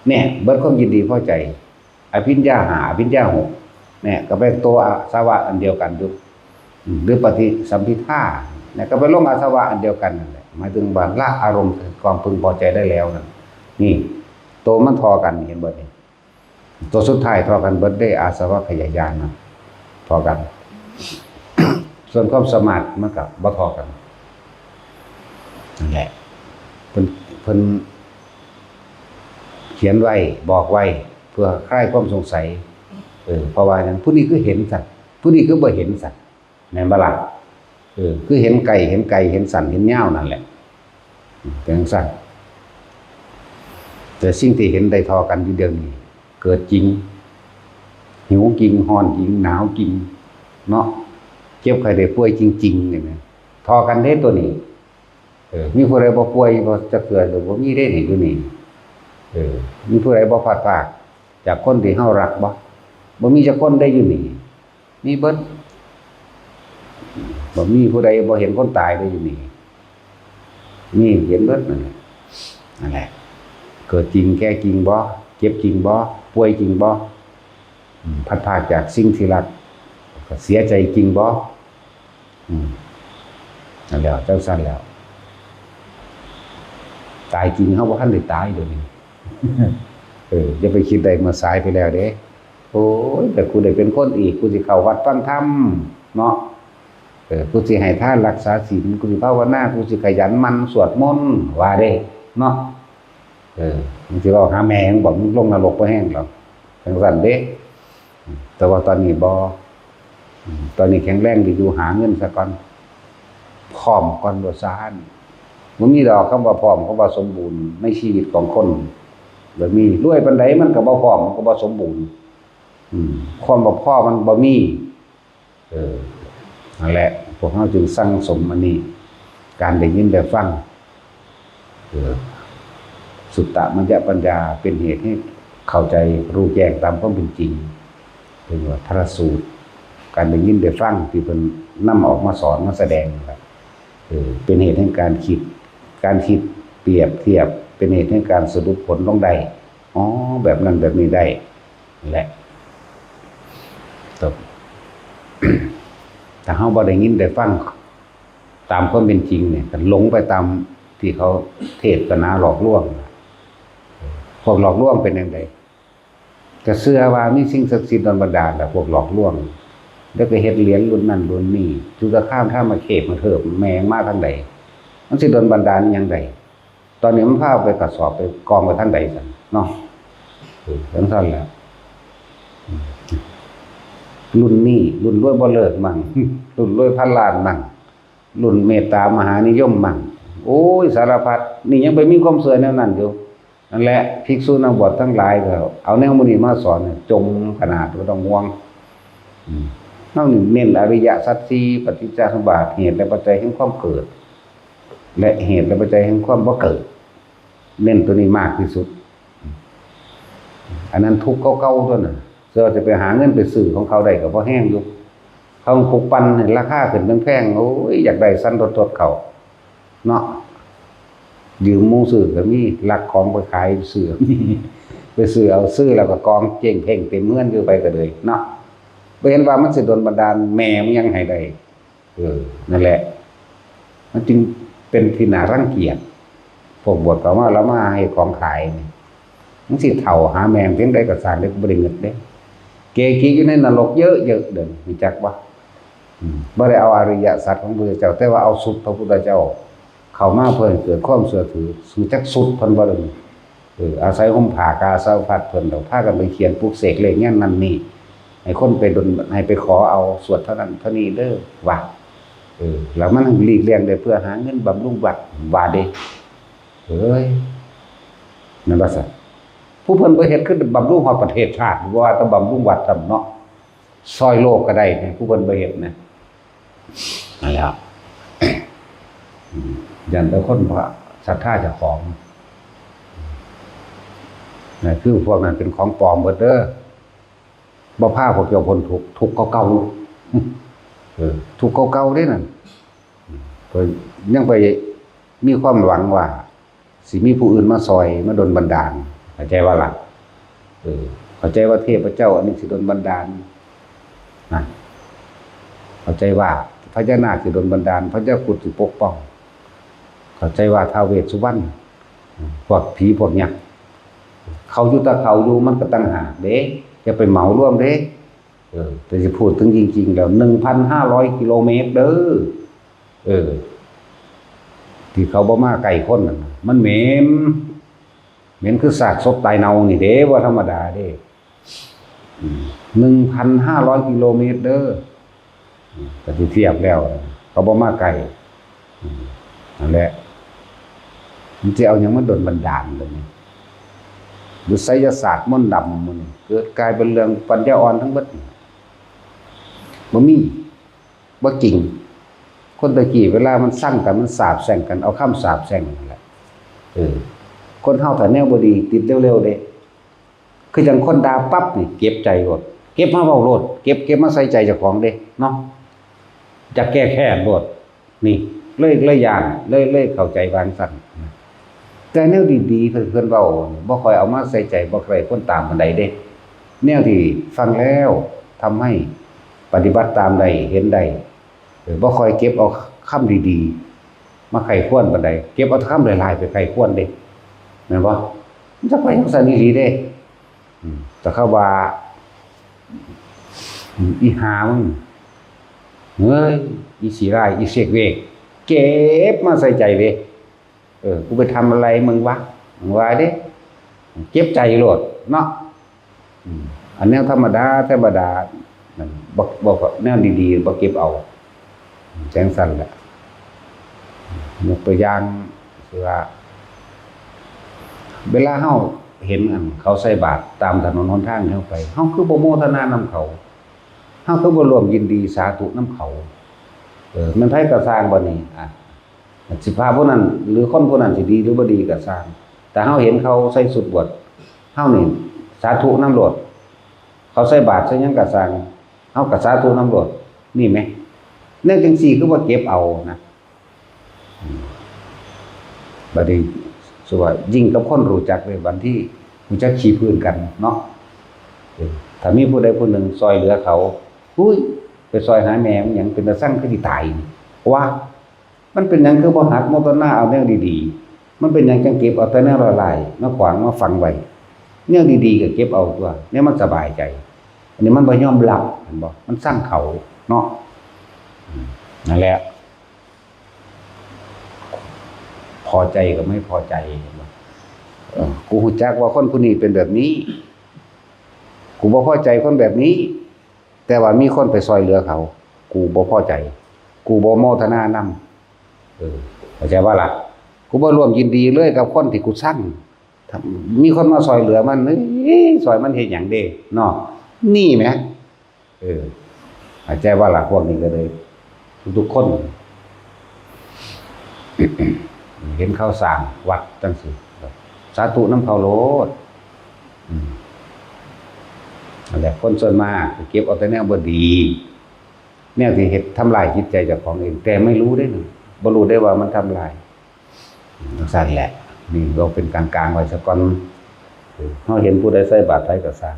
เนี่ย เบิดความยินดีพอใจ อภิญญาห้า อภิญญาหก เนี่ย ก็เป็นตัวอาสวะอันเดียวกันอยู่ อืม หรือปฏิสัมภิทา เนี่ย ก็ไปลงอาสวะอันเดียวกันนั่นแหละ หมายถึงว่าละอารมณ์แห่งความพึงพอใจได้แล้วนั่น นี่ ตัวมันทอกัน เห็นบ่นี่ ตัวสุดท้ายทอกันเบิดเด้ อาสวัคคยายานนะ ทอกัน ส่วนความสามารถมันก็บ่ทอกัน นั่นแหละ เพิ่น เพิ่นเขียนไว้ บอกไว้ เพื่อคลายความสงสัย เออ เพราะว่าหยัง ผู้นี้คือเห็นสัตว์ ผู้นี้คือบ่เห็นสัตว์ แม่นบ่ล่ะ เออ คือเห็นไกล เห็นไกล เห็นสั้น เห็นยาวนั่นแหละ เป็นจั่งซั้น แต่สิ่งที่เห็นได้ทอกันอยู่เดี๋ยวนี้ เกิดจริง หิวจริง ฮ้อนจริง หนาวจริง เนาะ เจ็บไข้ได้ป่วยจริงๆ นี่นะ ทอกันเด้ตัวนี้ เออ มีผู้ใดบ่ป่วยบ่จักเทื่อ หรือบ่มีเด้นี่อยู่นี่ เออ มีผู้ใดบ่พลัดพรากจากคนที่เฮารักบ่ บ่มีจักคนได้อยู่นี่ มีเบิด บ่มีผู้ใดบ่เห็นคนตายได้อยู่นี่ มีเห็นเบิดนั่นแหละ นั่นแหละ เกิดจริง แก่จริงบ่ เจ็บจริงบ่ ป่วยจริงบ่ อืม พลัดพรากจากสิ่งที่รัก ก็เสียใจจริงบ่ อืม นั่นแหละ จั่งซั้นแล้ว ตายจริง เฮาบ่ทันได้ตายเดี๋ยวนี้ เออ อย่าไปคิดได้เมื่อสายไปแล้วเด้ โอ้ย แต่กูได้เป็นคนอีก กูสิเข้าวัดฟังธรรม เนาะ เออ กูสิให้ทานรักษาศีล กูสิภาวนา กูสิขยันหมั่นสวดมนต์ ว่าเด้ เนาะ เออ มึงสิเว้าหาแม่มึงบอก มึงลงนรกบ่แห้งหรอก จั่งซั้นเด้ แต่ว่าตอนนี้บ่ ตอนนี้แข็งแรงดีอยู่ หาเงินซะก่อน พร้อมก่อนว่าซั่น บ่มีดอกคำว่าพร้อม คำว่าสมบูรณ์ในชีวิตของคน บ่มี รวยปานใดมันก็บ่พร้อม มันก็บ่สมบูรณ์ อืม ความบ่พอมันบ่มี เออ นั่นแหละ พวกเฮาจึงสั่งสมอันนี้ การได้ยินได้ฟัง เออ สุตตมัญญปัญญาเป็นเหตุให้เข้าใจรู้แจ้งตามความเป็นจริง เรียกว่าทรสูตร การได้ยินได้ฟังที่เพิ่นนำออกมาสอนมาแสดงนั่นแหละ เออ เป็นเหตุแห่งการคิด การคิดเปรียบเทียบ เป็นเหตุแห่งการสรุปผลลงได้ อ๋อ แบบนั้นแบบนี้ได้ นั่นแหละ แต่ ถ้าเฮาบ่ได้ยินได้ฟังตามความเป็นจริงเนี่ย ก็หลงไปตามที่เขาเทศนาหลอกลวง พวกหลอกลวงเป็นจั่งใด ก็เชื่อว่ามีสิ่งศักดิ์สิทธิ์ดลบันดาลแหละ พวกหลอกลวง แล้วก็เฮ็ดเหรียญรุ่นนั้นรุ่นนี้ จุลคามธรรมเขปมาเถิบแม่งมาทางใด มันสิดลบันดาลอิหยังใด ตอนนี้มันพาไปกระสอบไปกองไว้ทางใดซั่นเนาะ เออ จั่งซั้นแหละ อืม รุ่นนี้ รุ่นรวยบ่เลิกมั่ง รุ่นรวยพันล้านมั่ง รุ่นเมตตามหานิยมมั่ง โอ้ย สารพัด นี่ยังไปมีความเชื่อแนวนั้นอยู่ นั่นแหละ ภิกษุนักบวชทั้งหลายก็เอาแนวหมู่นี้มาสอนเนี่ย จมขนาดบ่ต้องห่วง อืม เฮานี่เน้นอริยสัจสี่ ปฏิจจสมุปบาท เหตุและปัจจัยแห่งความเกิด และเหตุและปัจจัยแห่งความบ่เกิด เน้นตัวนี้มากที่สุด อันนั้นทุกข์เก่าๆ ตัวนั้น เพื่อจะไปหาเงินไปซื้อของเขาได้ก็บ่แฮงอยู่ เขาปลูกปั่นให้ราคาขึ้นแพงๆ โอ้ย อยากได้สันทดๆ เขา เนาะ ยืมหมู่ซื้อก็มี ลักของไปขายซื้อก็มี ไปซื้อเอา ซื้อแล้วก็กองเจ๊งเพ่งเต็มเฮือนอยู่ไปก็เลยเนาะ บ่เห็นว่ามันสิดลบันดาลแม่มันยังให้ได้ เออ นั่นแหละ มันจึงเป็นที่น่ารังเกียจ พวกบวชเข้ามาแล้วมาให้ของขายนี่ มันสิเฒ่าหาแม่งเพียงใดก็สร้างได้บ่ได้เงินเด้ เกกิอยู่ในนรกเยอะๆ เด้อ รู้จักบ่ อืม บ่ได้เอาอริยสัจของพระพุทธเจ้า แต่ว่าเอาสุดพระพุทธเจ้า เข้ามาเพื่อให้เกิดความเชื่อถือ รู้จักสุดเพิ่นบ่เด้อ เออ อาศัยห่มผ้ากาสาวพัดเพิ่นดอก พากันไปเขียนปลุกเสกเลขยันต์นั่นนี่ ให้คนไปดล ให้ไปขอเอาสวดเท่านั้นเท่านี้เด้อ ว่า เออ แล้วมันหลีกเลี่ยงได้เพื่อหาเงินบำรุงวัด ว่าเด้ เอ้ย นั่นว่าซั่น ผู้เพิ่นบ่เฮ็ดคือบำรุงฮอดประเทศชาติ บ่ว่าแต่บำรุงวัดซ้ำเนาะ ซ่อยโลกก็ได้นี่ ผู้เพิ่นบ่เฮ็ดนะ นั่นแหละ อืม ย้านแต่คนบ่ศรัทธาเจ้าของ นั่นคือพวกนั้นเป็นของปลอมเบิดเด้อ บ่พาพวกเจ้าพ้นทุกข์ ทุกข์เก่าๆ เออ ทุกข์เก่าๆ เด้นั่น เพิ่นยังไป มีความหวังว่า สิมีผู้อื่นมาซอย มาดลบันดาล เข้าใจว่าล่ะ เออ เข้าใจว่าเทพเจ้าอันนี้สิดลบันดาล นะ เข้าใจว่าพญานาคสิดลบันดาล พญาครุฑสิปกป้อง เข้าใจว่าท้าวเวสสุวรรณ พวกผีพวกยักษ์ เขาอยู่แต่เขาอยู่ มันก็ต่างหากเด้ อย่าไปเหมารวมเด้ เออ แต่สิพูดถึงจริงๆแล้ว หนึ่งพันห้าร้อยกิโลเมตรเด้อ เออ ที่เขาบ่มาใกล้คนนั่นน่ะ มันเหม็น เหม็นคือซากศพตายเน่านี่เด้ บ่ธรรมดาเด้ อืม หนึ่งพันห้าร้อยกิโลเมตรเด้อ อืม ก็สิเทียบแล้ว เขาบ่มาใกล้ อืม นั่นแหละ มันสิเอาหยังมาดลบันดาลเลยนี่ หรือไสยศาสตร์มนต์ดำหมู่นี่ เกิดกลายเป็นเรื่องปัญญาอ่อนทั้งเบิด บ่มี บ่จริง คนตะกี้เวลามันซังกัน มันสาปแช่งกัน เอาคำสาปแช่งนั่นแหละ เออ คนเฮาถ้าแนวบ่ดีติดเร็วๆเด้ คือจั่งคนด่าปั๊บนี่เก็บใจโลด เก็บมาเว้าโลด เก็บ เก็บมาใส่ใจเจ้าของเด้ เนาะ อยากแก้แค้นโลด นี่ เลย เลยย้าน เลย เลยเข้าใจว่าจั่งซั้น แต่แนวดีๆ เพิ่น เพิ่นเว้า บ่ค่อยเอามาใส่ใจ บ่ใคร่ควรตามปานใดเด้ แนวที่ฟังแล้วทำให้ปฏิบัติตามได้ เห็นได้ เออ บ่ค่อยเก็บเอาคำดีๆ มาใคร่ครวญปานใด เก็บเอาแต่คำร้ายๆ ไปใคร่ครวญเด้ แม่นบ่ มันจะไปจั่งซั้นอีหลีเด้ อืม แต่เขาว่า อืม อีห่ามึง เฮ้ย อีขี้ร้าย อีเสกเวก เก็บมาใส่ใจเด้ เออ กูไปทำอะไรมึงวะ มึงว่าเด้ เก็บใจโลดเนาะ อืม อันแนวธรรมดา ธรรมดา นั่น บ่ บ่ แนวดีๆ บ่เก็บเอา จั่งซั้นแหละ ยกตัวอย่าง คือว่า เวลาเฮาเห็นอันเขาใส่บาตรตามถนนหนทางเฮาไป เฮาคือบ่โมทนานำเขา เฮาคือบ่ร่วมยินดีสาธุนำเขา เออ แม่นไผก็ซ่างบัดนี้ อ่ะ สิพระผู้นั้น หรือคนผู้นั้นสิดีหรือบ่ดีก็ซ่าง แต่เฮาเห็นเขาใส่ชุดบวช เฮานี่สาธุนำโลด เขาใส่บาตรใส่หยังก็ซ่าง เฮาก็สาธุนำโลด นี่แหม แนวจั่งซี้คือบ่เก็บเอานะ อืม บัดนี้ สมมุติว่ายิ่งกับคนรู้จักเลย บางทีรู้จักขี้พื้นกันเนาะ เออ ถ้ามีผู้ใดผู้หนึ่งซอยเหลือเขา อุ้ย ไปซอยหาแม่มันหยัง เป็นตาซังคือสิตายนี่ ว่า มันเป็นหยังคือบ่หัดโมทนาเอาแนวดีๆ มันเป็นหยังจั่งเก็บเอาแต่แนวร้ายๆ มาขวางมาฝังไว้ แนวดีๆ ก็เก็บเอาตัว แนวมันสบายใจ อันนี้มันบ่ยอมรับ เห็นบ่ มันซังเขาเนาะ อืม นั่นแหละ พอใจกับไม่พอใจ เห็นบ่ เออ กูรู้จักว่าคนผู้นี้เป็นแบบนี้ กูบ่พอใจคนแบบนี้ แต่ว่ามีคนไปซอยเหลือเขา กูบ่พอใจ กูบ่โมทนานำ เออ เข้าใจบ่ล่ะ กูบ่ร่วมยินดีเลยกับคนที่กูซัง ถ้ามีคนมาซอยเหลือมัน เอ้ย ซอยมันเฮ็ดหยังเด้ เนาะ นี่แหม เออ เข้าใจบ่ล่ะ พวกนี้ก็เลย ทุกๆคน เห็นเขาสร้างวัดจั่งซี้ สาธุนำเขาโลด อืม นั่นแหละ คนส่วนมากเก็บเอาแต่แนวบ่ดี แนวที่เฮ็ดทำลายจิตใจเจ้าของเอง แต่ไม่รู้เด้นะ บ่รู้ได้ว่ามันทำลาย จั่งซั้นแหละ นี่เราเป็นกลางๆไว้ซะก่อน เออ เฮาเห็นผู้ใดใส่บาตรไผก็ซ่าง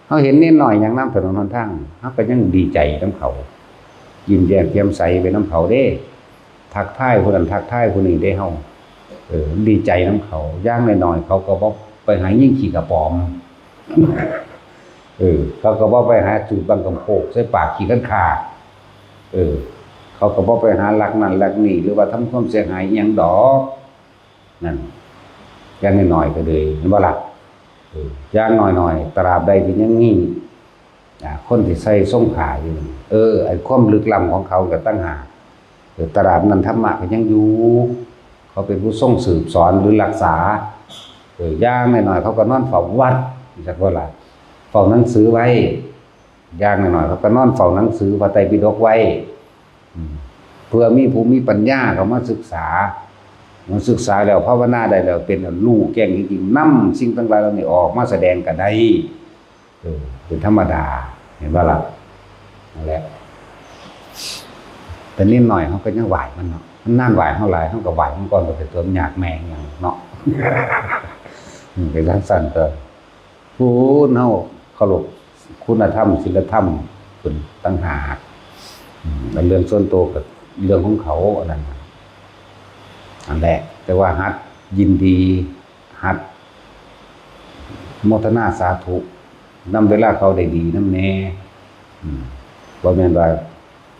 เฮาเห็นเนนน้อยย่างนำถนนหนทาง เฮาก็ยังดีใจนำเขา ยิ้มแย้มแจ่มใสไปนำเขาเด้ ทักทายผู้นั้นทักทายผู้นี้เด้เฮา เออ ดีใจนำเขา อย่างน้อยๆ เขาก็บ่ไปหายิงขี้กระป๋อม เออ เขาก็บ่ไปหาจูดบังกำโพกใส่ปากขี้คันคาก เออ เขาก็บ่ไปหาลักนั่นลักนี่ หรือว่าทำความเสียหายอิหยังดอก นั่น อย่างน้อยๆก็เลย เห็นบ่ล่ะ เออ อย่างน้อยๆ ตราบใดที่ยังมี อ่า คนที่ใส่ทรงผ้าอยู่ เออ ไอ้ความลึกล้ำของเขาก็ต่างหาก เออ ตราบนั้นธรรมะก็ยังอยู่ เขาเป็นผู้ทรงสืบสอนหรือรักษา เออ อย่างน้อยๆเขาก็นอนเฝ้าวัด จักว่าล่ะ เฝ้าหนังสือไว้ อย่างน้อยๆเขาก็นอนเฝ้าหนังสือพระไตรปิฎกไว้ อืม เพื่อมีผู้มีปัญญาเข้ามาศึกษา มาศึกษาแล้วภาวนาได้แล้ว เป็นรู้แจ้งจริงๆ นำสิ่งทั้งหลายเหล่านี้ออกมาแสดงก็ได้ เออ เป็นธรรมดา เห็นบ่ล่ะ นั่นแหละ แต่นิดหน่อยเขาก็ยังไหวมันเนาะ มันนานไหว้เฮาหลาย เฮาก็ไหว้มันก่อน ก็เป็นตัวยากแม่นหยังเนาะ อืม เป็นจั่งซั้นก็ ผู้เฮาเคารพคุณธรรม ศีลธรรมเพิ่นต่างหาก อืม แล้วเรื่องส่วนตัวก็เรื่องของเขา อันนั้นน่ะ นั่นแหละ แต่ว่าหัดยินดี หัดโมทนาสาธุนำ เวลาเขาได้ดีนำแหน่ อืม บ่แม่นว่า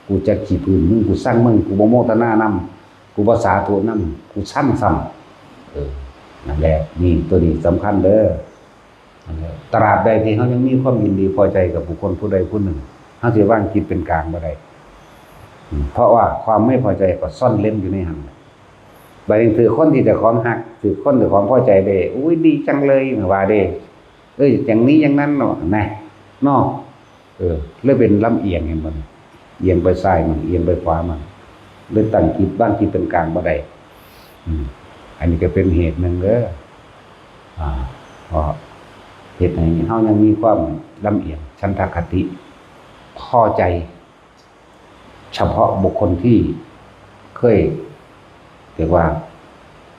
กูจักขี้พื้นมึง กูซังมึง กูบ่โมทนานำ กูบ่สาธุนำ กูซังซ้ำ เออ นั่นแหละ นี่ ตัวนี้สำคัญเด้อ นั่นแหละ ตราบใดที่เฮายังมีความยินดีพอใจกับบุคคลผู้ใดผู้หนึ่ง เฮาสิวางจิตเป็นกลางบ่ได้ อืม เพราะว่าความไม่พอใจก็ซ่อนเร้นอยู่ในหั้น บัดนี้ถือคนที่เจ้าของฮัก ถือคนเจ้าของพอใจได้ อุ้ย ดีจังเลย ว่าเด้ เอ้ย อย่างนี้อย่างนั้นเนาะ นะ เนาะ เออ เลยเป็นลำเอียง เห็นบ่นี่ เอียงไปซ้ายมั่ง เอียงไปขวามั่ง เลยตั้งจิต วางจิตเป็นกลางบ่ได้ อืม อันนี้ก็เป็นเหตุหนึ่งเด้อ อ่า เพราะเฮ็ดให้เฮายังมีความลำเอียง ฉันทคติ พอใจ เฉพาะบุคคลที่เคย เรียกว่า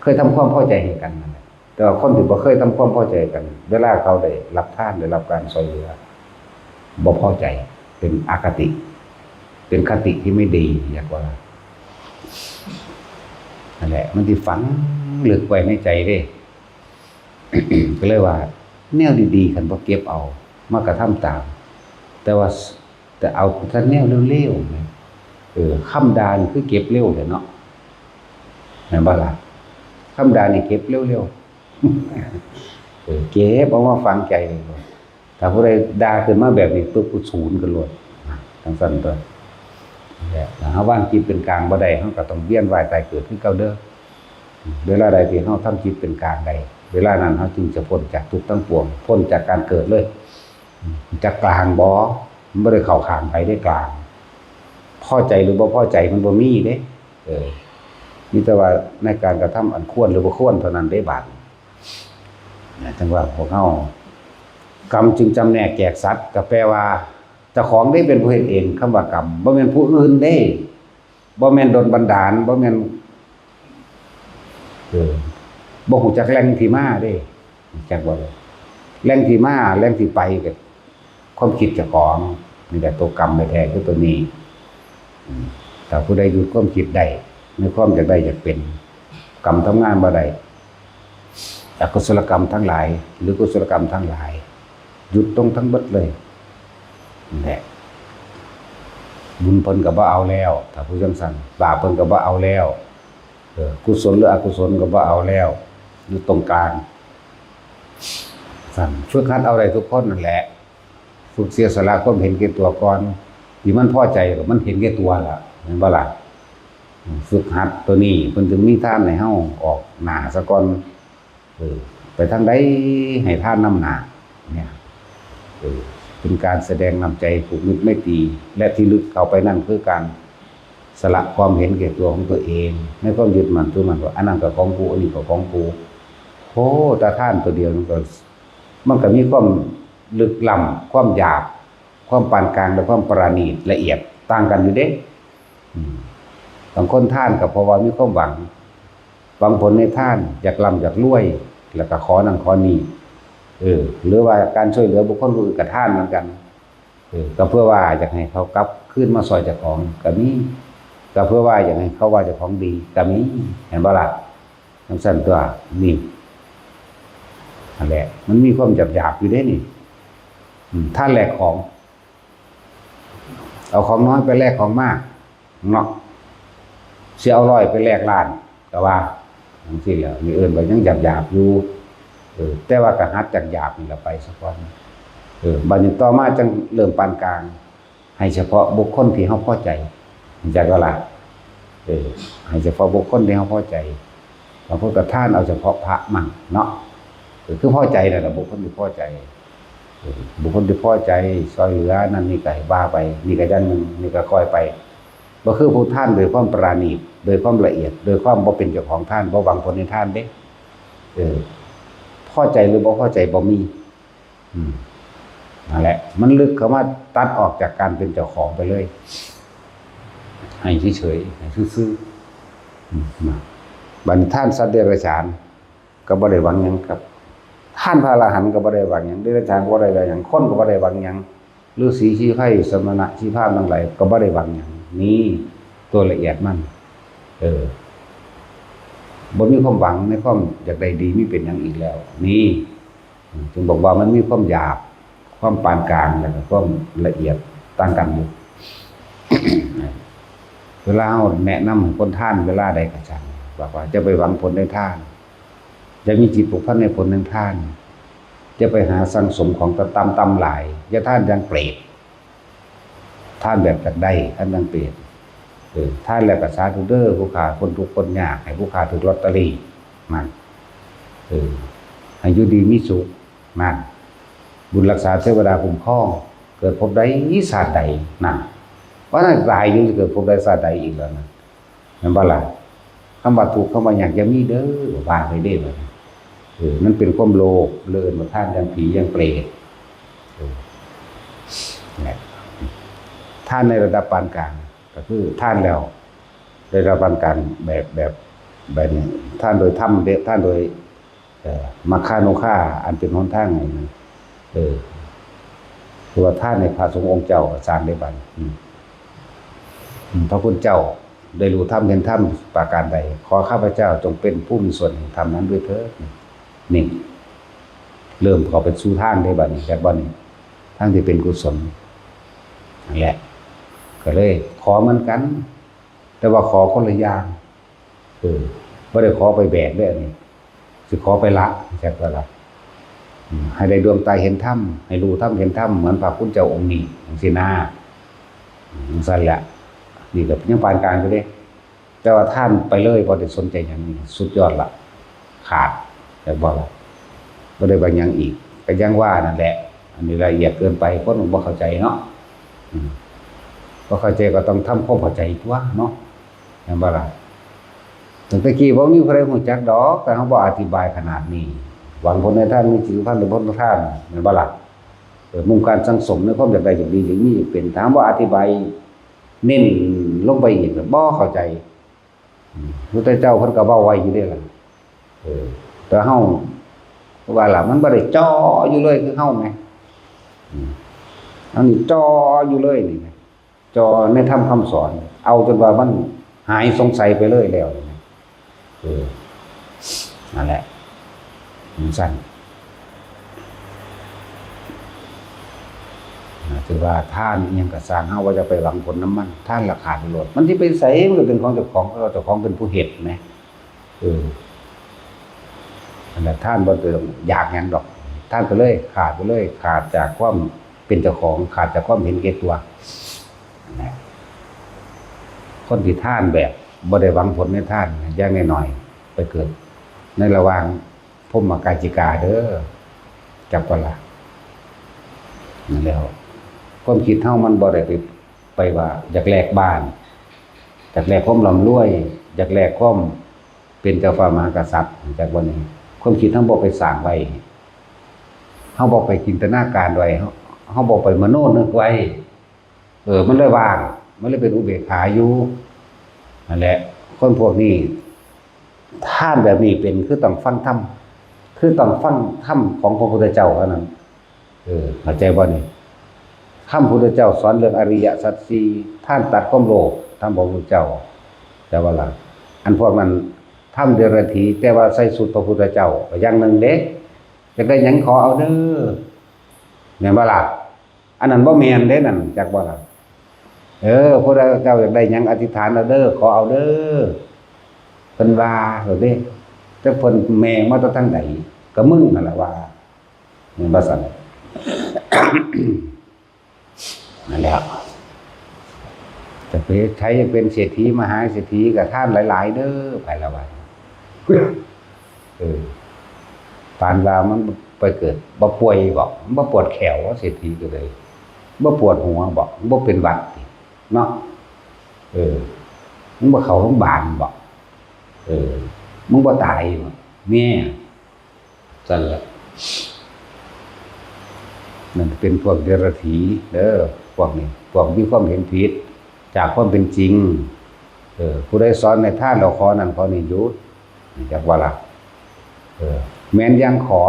เคยทำความพอใจให้กันนั่นแหละ แต่ว่าคนที่บ่เคยทำความพอใจกัน เวลาเขาได้รับทาน ได้รับการช่วยเหลือ บ่พอใจ เป็นอคติ เป็นคติที่ไม่ดี อยากว่า นั่นแหละ มันสิฝังลึกไว้ในใจเด้ ก็เลยว่า แนวดีๆ คันบ่เก็บเอา มากระทำตาม แต่ว่า แต่เอาแต่แนวเลวๆ นะ เออ คำด่านี่คือเก็บเร็วแท้เนาะ แม่นบ่ล่ะ คำด่านี่เก็บเร็วๆ เออ เก็บเอามาฝังใจเลย ถ้าผู้ใดด่าขึ้นมาแบบนี้ปุ๊บ กูสูนกันโลด จั่งซั้นตั๊ว และถ้าเฮาวางจิตเป็นกลางบ่ได้ เฮาก็ต้องเวียนว่ายตายเกิดคือเก่าเด้อ เวลาใดที่เฮาทำจิตเป็นกลางได้ เวลานั้นเฮาจึงจะพ้นจากทุกข์ทั้งปวง พ้นจากการเกิดเลย จักกลางบ่ มันบ่ได้เข้าข้างไผเด้ กลาง พอใจหรือบ่พอใจมันบ่มีเด้ เออ มีแต่ว่าในการกระทำอันควรหรือบ่ควรเท่านั้นเด้ บาดนี้ นะ จั่งว่าพวกเฮา กรรมจึงจำแนกแจกสัตว์ ก็แปลว่า เจ้าของเด้เป็นผู้เฮ็ดเอง คำว่ากรรม บ่แม่นผู้อื่นเด้ บ่แม่นดลบันดาล บ่แม่น เออ บ่ฮู้จักแหล่งที่มาเด้ รู้จักบ่ แหล่งที่มา แหล่งที่ไปก็ความคิดเจ้าของ นี่แหละตัวกรรมแท้ๆ คือตัวนี้ อืม ถ้าผู้ใดหยุดความคิดได้ ในความอยากได้อยากเป็น กรรมทำงานบ่ได้ อกุศลกรรมทั้งหลาย หรือกุศลกรรมทั้งหลาย หยุดลงทั้งเบิดเลย นั่นแหละ บุญเพิ่นก็บ่เอาแล้ว ถ้าผู้จั่งซั้น บาปเพิ่นก็บ่เอาแล้ว เออ กุศลหรืออกุศลก็บ่เอาแล้ว อยู่ตรงกลาง ซั้น ฝึกหัดเอาได้ทุกคนนั่นแหละ ฝึกเสียสละความเห็นแก่ตัวก่อน ที่มันพอใจก็มันเห็นแก่ตัวล่ะ แม่นบ่ล่ะ ฝึกหัดตัวนี้ เพิ่นจึงมีทานให้เฮาออกหน้าซะก่อน เออ ไปทางใดให้ทานนำหน้า เนี่ย เออ เป็นการแสดงน้ำใจผูกมิตรไมตรี และที่ลึกเข้าไปนั่นคือการสละความเห็นแก่ตัวของตัวเอง ในความยึดมั่นถือมั่นว่าอันนั้นก็ของกู อันนี้ก็ของกู โอ้ แต่ทานตัวเดียวมันก็ มันก็มีความลึกล้ำ ความหยาบ ความปานกลาง และความประณีตละเอียดต่างกันอยู่เด้ อืม บางคนทานก็เพราะว่ามีความหวัง หวังผลในทาน อยากร่ำอยากรวย แล้วก็ขอนั่นขอนี่ เออ หรือว่าการช่วยเหลือบุคคลผู้อื่นก็ทานเหมือนกัน เออ ก็เพื่อว่าอยากให้เขากลับคืนมาซอยเจ้าของก็มี ก็เพื่อว่าอยากให้เขาว่าเจ้าของดีก็มี เห็นบ่ล่ะ จั่งซั้นตั๊ว นี่ นั่นแหละ มันมีความหยาบๆ อยู่เด้นี่ อืม ทานแลกของ เอาของน้อยไปแลกของมาก เนาะ สิเอาร้อยไปแลกล้าน ก็ว่าจั่งซี้แหละ นี่เอิ้นว่ายังหยาบๆ อยู่ เออ แต่ว่าก็หัดจากหยาบนี่แหละไปซะก่อน เออ บัดนี้ต่อมาจั่งเริ่มปานกลาง ให้เฉพาะบุคคลที่เฮาพอใจ รู้จักบ่ล่ะ เออ ให้เฉพาะบุคคลที่เฮาพอใจ บางคนก็ทานเอาเฉพาะพระมั่งเนาะ เออ คือพอใจนั่นแหละ บุคคลที่พอใจ เออ บุคคลที่พอใจ ช่วยเหลือนั่นนี่ก็ให้ว่าไป นี่ก็อย่างหนึ่ง นี่ก็ค่อยไป บ่คือผู้ทานโดยความประณีต โดยความละเอียด โดยความบ่เป็นเจ้าของทาน บ่หวังผลในทานเด้ เออ พอใจหรือบ่พอใจบ่มี อืม นั่นแหละ มันลึกเข้ามาตัดออกจากการเป็นเจ้าของไปเลย ให้เฉยๆ ให้ซื่อ อืมนะ บัดนี้ทานสัตว์เดรัจฉาน ก็บ่ได้หวังหยังครับ ทานพระอรหันต์ก็บ่ได้หวังหยัง เดรัจฉานก็บ่ได้หวังหยัง คนก็บ่ได้หวังหยัง ฤๅษีชีไพร สมณะชีพราหมณ์ทั้งหลายก็บ่ได้หวังหยัง นี่ตัวละเอียดมัน เออ บ่มีความหวังในความอยากได้ดีมีเป็นหยังอีกแล้ว นี่ จึงบอกว่ามันมีความหยาบ ความปานกลาง แล้วก็ความละเอียดต่างกันอยู่ เวลาเราแนะนำให้คนทานเวลาใดก็ช่าง บอกว่าจะไปหวังผลในทาน อย่ามีจิตผูกพันในผลในทาน อย่าไปหาสั่งสมของต่ำๆหลาย อย่าทานอย่างเปรต ทานแบบอยากได้ ทานอย่างเปรต เออ ทานแล้วก็สาธุเด้อ ผู้ข้าคนทุกข์คนยาก ให้ผู้ข้าถืกลอตเตอรี่ นั่น เออ ให้อยู่ดีมีสุข นั่น บุญรักษาเทวดาคุ้มครอง เกิดภพใดชาติใด นั่น ว่านั่นตายอยู่จะเกิดภพใดชาติใดอีกแล้วนะ แม่นบ่ล่ะ คำว่าทุกข์ คำว่ายากอย่ามีเด้อ ว่าไปเด้อ บัดนี้ เออ มันเป็นความโลภ เลินมาทานอย่างผีอย่างเปรต เออ เนี่ย ทานในระดับปานกลาง ก็คือทานแล้ว ได้รับการแบบ แบบ แบบนี้ ทานโดยธรรมเด้ ทานโดย เอ่อ มัคคานุภาพ อันเป็นหนทางให้มัน เออ คือว่าทานในพระสงฆ์องค์เจ้าสร้างได้บัดนี้ อืม อืม พระคุณเจ้าได้รู้ธรรมเห็นธรรมประการใด ขอข้าพเจ้าจงเป็นผู้มีส่วนแห่งธรรมนั้นด้วยเถิด นี่ เริ่มเข้าไปสู่ทางได้บัดนี้ จากบัดนี้ ทางที่เป็นกุศล นั่นแหละ ก็เลยขอเหมือนกัน แต่ว่าขอคนละอย่าง เออ บ่ได้ขอไปแบกเด้อนี่ สิขอไปละ จักว่าละ อืม ให้ได้ดวงตาเห็นธรรม ให้รู้ธรรมเห็นธรรม เหมือนพระคุณเจ้าองค์นี้ จังซี้นะ อืม จังซั่นแหละ นี่ก็ยังปานกลางอยู่เด้ แต่ว่าทานไปเลย บ่ได้สนใจหยังนี่ สุดยอดละ ขาด จักว่าละ บ่ได้ว่าหยังอีก ก็ยังว่านั่นแหละ อันนี้ละเอียดเกินไป คนบ่เข้าใจเนาะ อืม บ่เข้าใจก็ต้องทำความเข้าใจตั๊วเนาะ แม่นบ่ล่ะ? ตั้งแต่กี้บ่มีผู้ใดรู้จักดอก แต่เฮาบ่อธิบายขนาดนี้ หวังผลในทาน มีจิตพันธ์ในผลทาน แม่นบ่ล่ะ? เออ มุ่งการสั่งสมในความอยากได้ อยากดี อยากมี อยากเป็น ถ้าบ่อธิบายเน้นลงไปอีก บ่เข้าใจ อืม พุทธเจ้าเพิ่นก็เว้าไว้อยู่เด้ล่ะ เออ แต่เฮา ว่าล่ะ มันบ่ได้จ่ออยู่เลยคือเฮาแหม อืม อันนี้จ่ออยู่เลยนี่แหม จ่อในธรรมคำสอน เอาจนว่ามันหายสงสัยไปเลยแล้วนี่แหม เออ นั่นแหละ จั่งซั้น อ่า ถือว่าทานอิหยังก็ซ่าง เฮาบ่จะไปหวังผลนำมัน ทานละขาดโลด มันสิไปไส มันก็เป็นของเจ้าของ เพราะว่าเจ้าของเป็นผู้เฮ็ดแหม เออ นั่นแหละ ทานบ่ได้อยากหยังดอก ทานไปเลย ขาดไปเลย ขาดจากความเป็นเจ้าของ ขาดจากความเห็นแก่ตัว นั่นแหละ คนที่ทานแบบบ่ได้หวังผลในทาน อย่างน้อยๆ ไปเกิดในระหว่าง พรหมกาจิกาเด้อ จักว่าล่ะ นั่นแหล้ว ความคิดเฮามันบ่ได้ไป ไปว่าอยากแลกบ้าน อยากแลกความร่ำรวย อยากแลกความเป็นเจ้าฟ้ามหากษัตริย์ จักว่านี่ ความคิดเฮาบ่ไปสร้างไว้ เฮาบ่ไปจินตนาการไว้ เฮา เฮาบ่ไปมโนนึกไว้ เออ มันเลยว่าง มันเลยเป็นอุเบกขาอยู่ นั่นแหละ คนพวกนี้ ทานแบบนี้เป็น คือต้องฟังธรรม คือต้องฟังธรรมของพระพุทธเจ้าเท่านั้น เออ เข้าใจบ่นี่? ธรรมพุทธเจ้าสอนเรื่องอริยสัจสี่ ทานตัดความโลภ ธรรมของพระพุทธเจ้า แต่ว่าล่ะ อันพวกนั้น ธรรมเดรัจฉี แต่ว่าใส่ชุดพระพุทธเจ้า ก็อย่างหนึ่งเด้ อยากได้หยังขอเอาเด้อ แม่นบ่ล่ะ? อันนั้นบ่แม่นเด้นั่น จักบ่ล่ะ? เออ ผู้ใดเจ้าอยากได้หยังอธิษฐานเอาเด้อ ขอเอาเด้อ เพิ่นว่า เออเด้ จักเพิ่นแม่มาแต่ทางใด ก็มึงนั่นล่ะว่า แม่นบ่ซั่น? นั่นแหละ จะไป ใครอยากเป็นเศรษฐีมหาเศรษฐีก็ทานหลายๆ เด้อ ไปละว่า เออ ปานว่ามันไปเกิดบ่ป่วยบ่ มันบ่ปวดแข้ว เศรษฐีก็เลย บ่ปวดหัวบ่ บ่เป็นหวัดติ เนาะ เออ มึงบ่เข้าโรงพยาบาลบ่ เออ มึงบ่ตายบ่ เนี่ย ซั่นล่ะ นั่นเป็นพวกเดรัจฉีเด้อ พวกนี้ พวกมีความเห็นผิดจากความเป็นจริง เออ ผู้ใดสอนให้ทานแล้วขอนั่นขอนี่อยู่ จักว่าล่ะ เออ แม่นอย่างขอ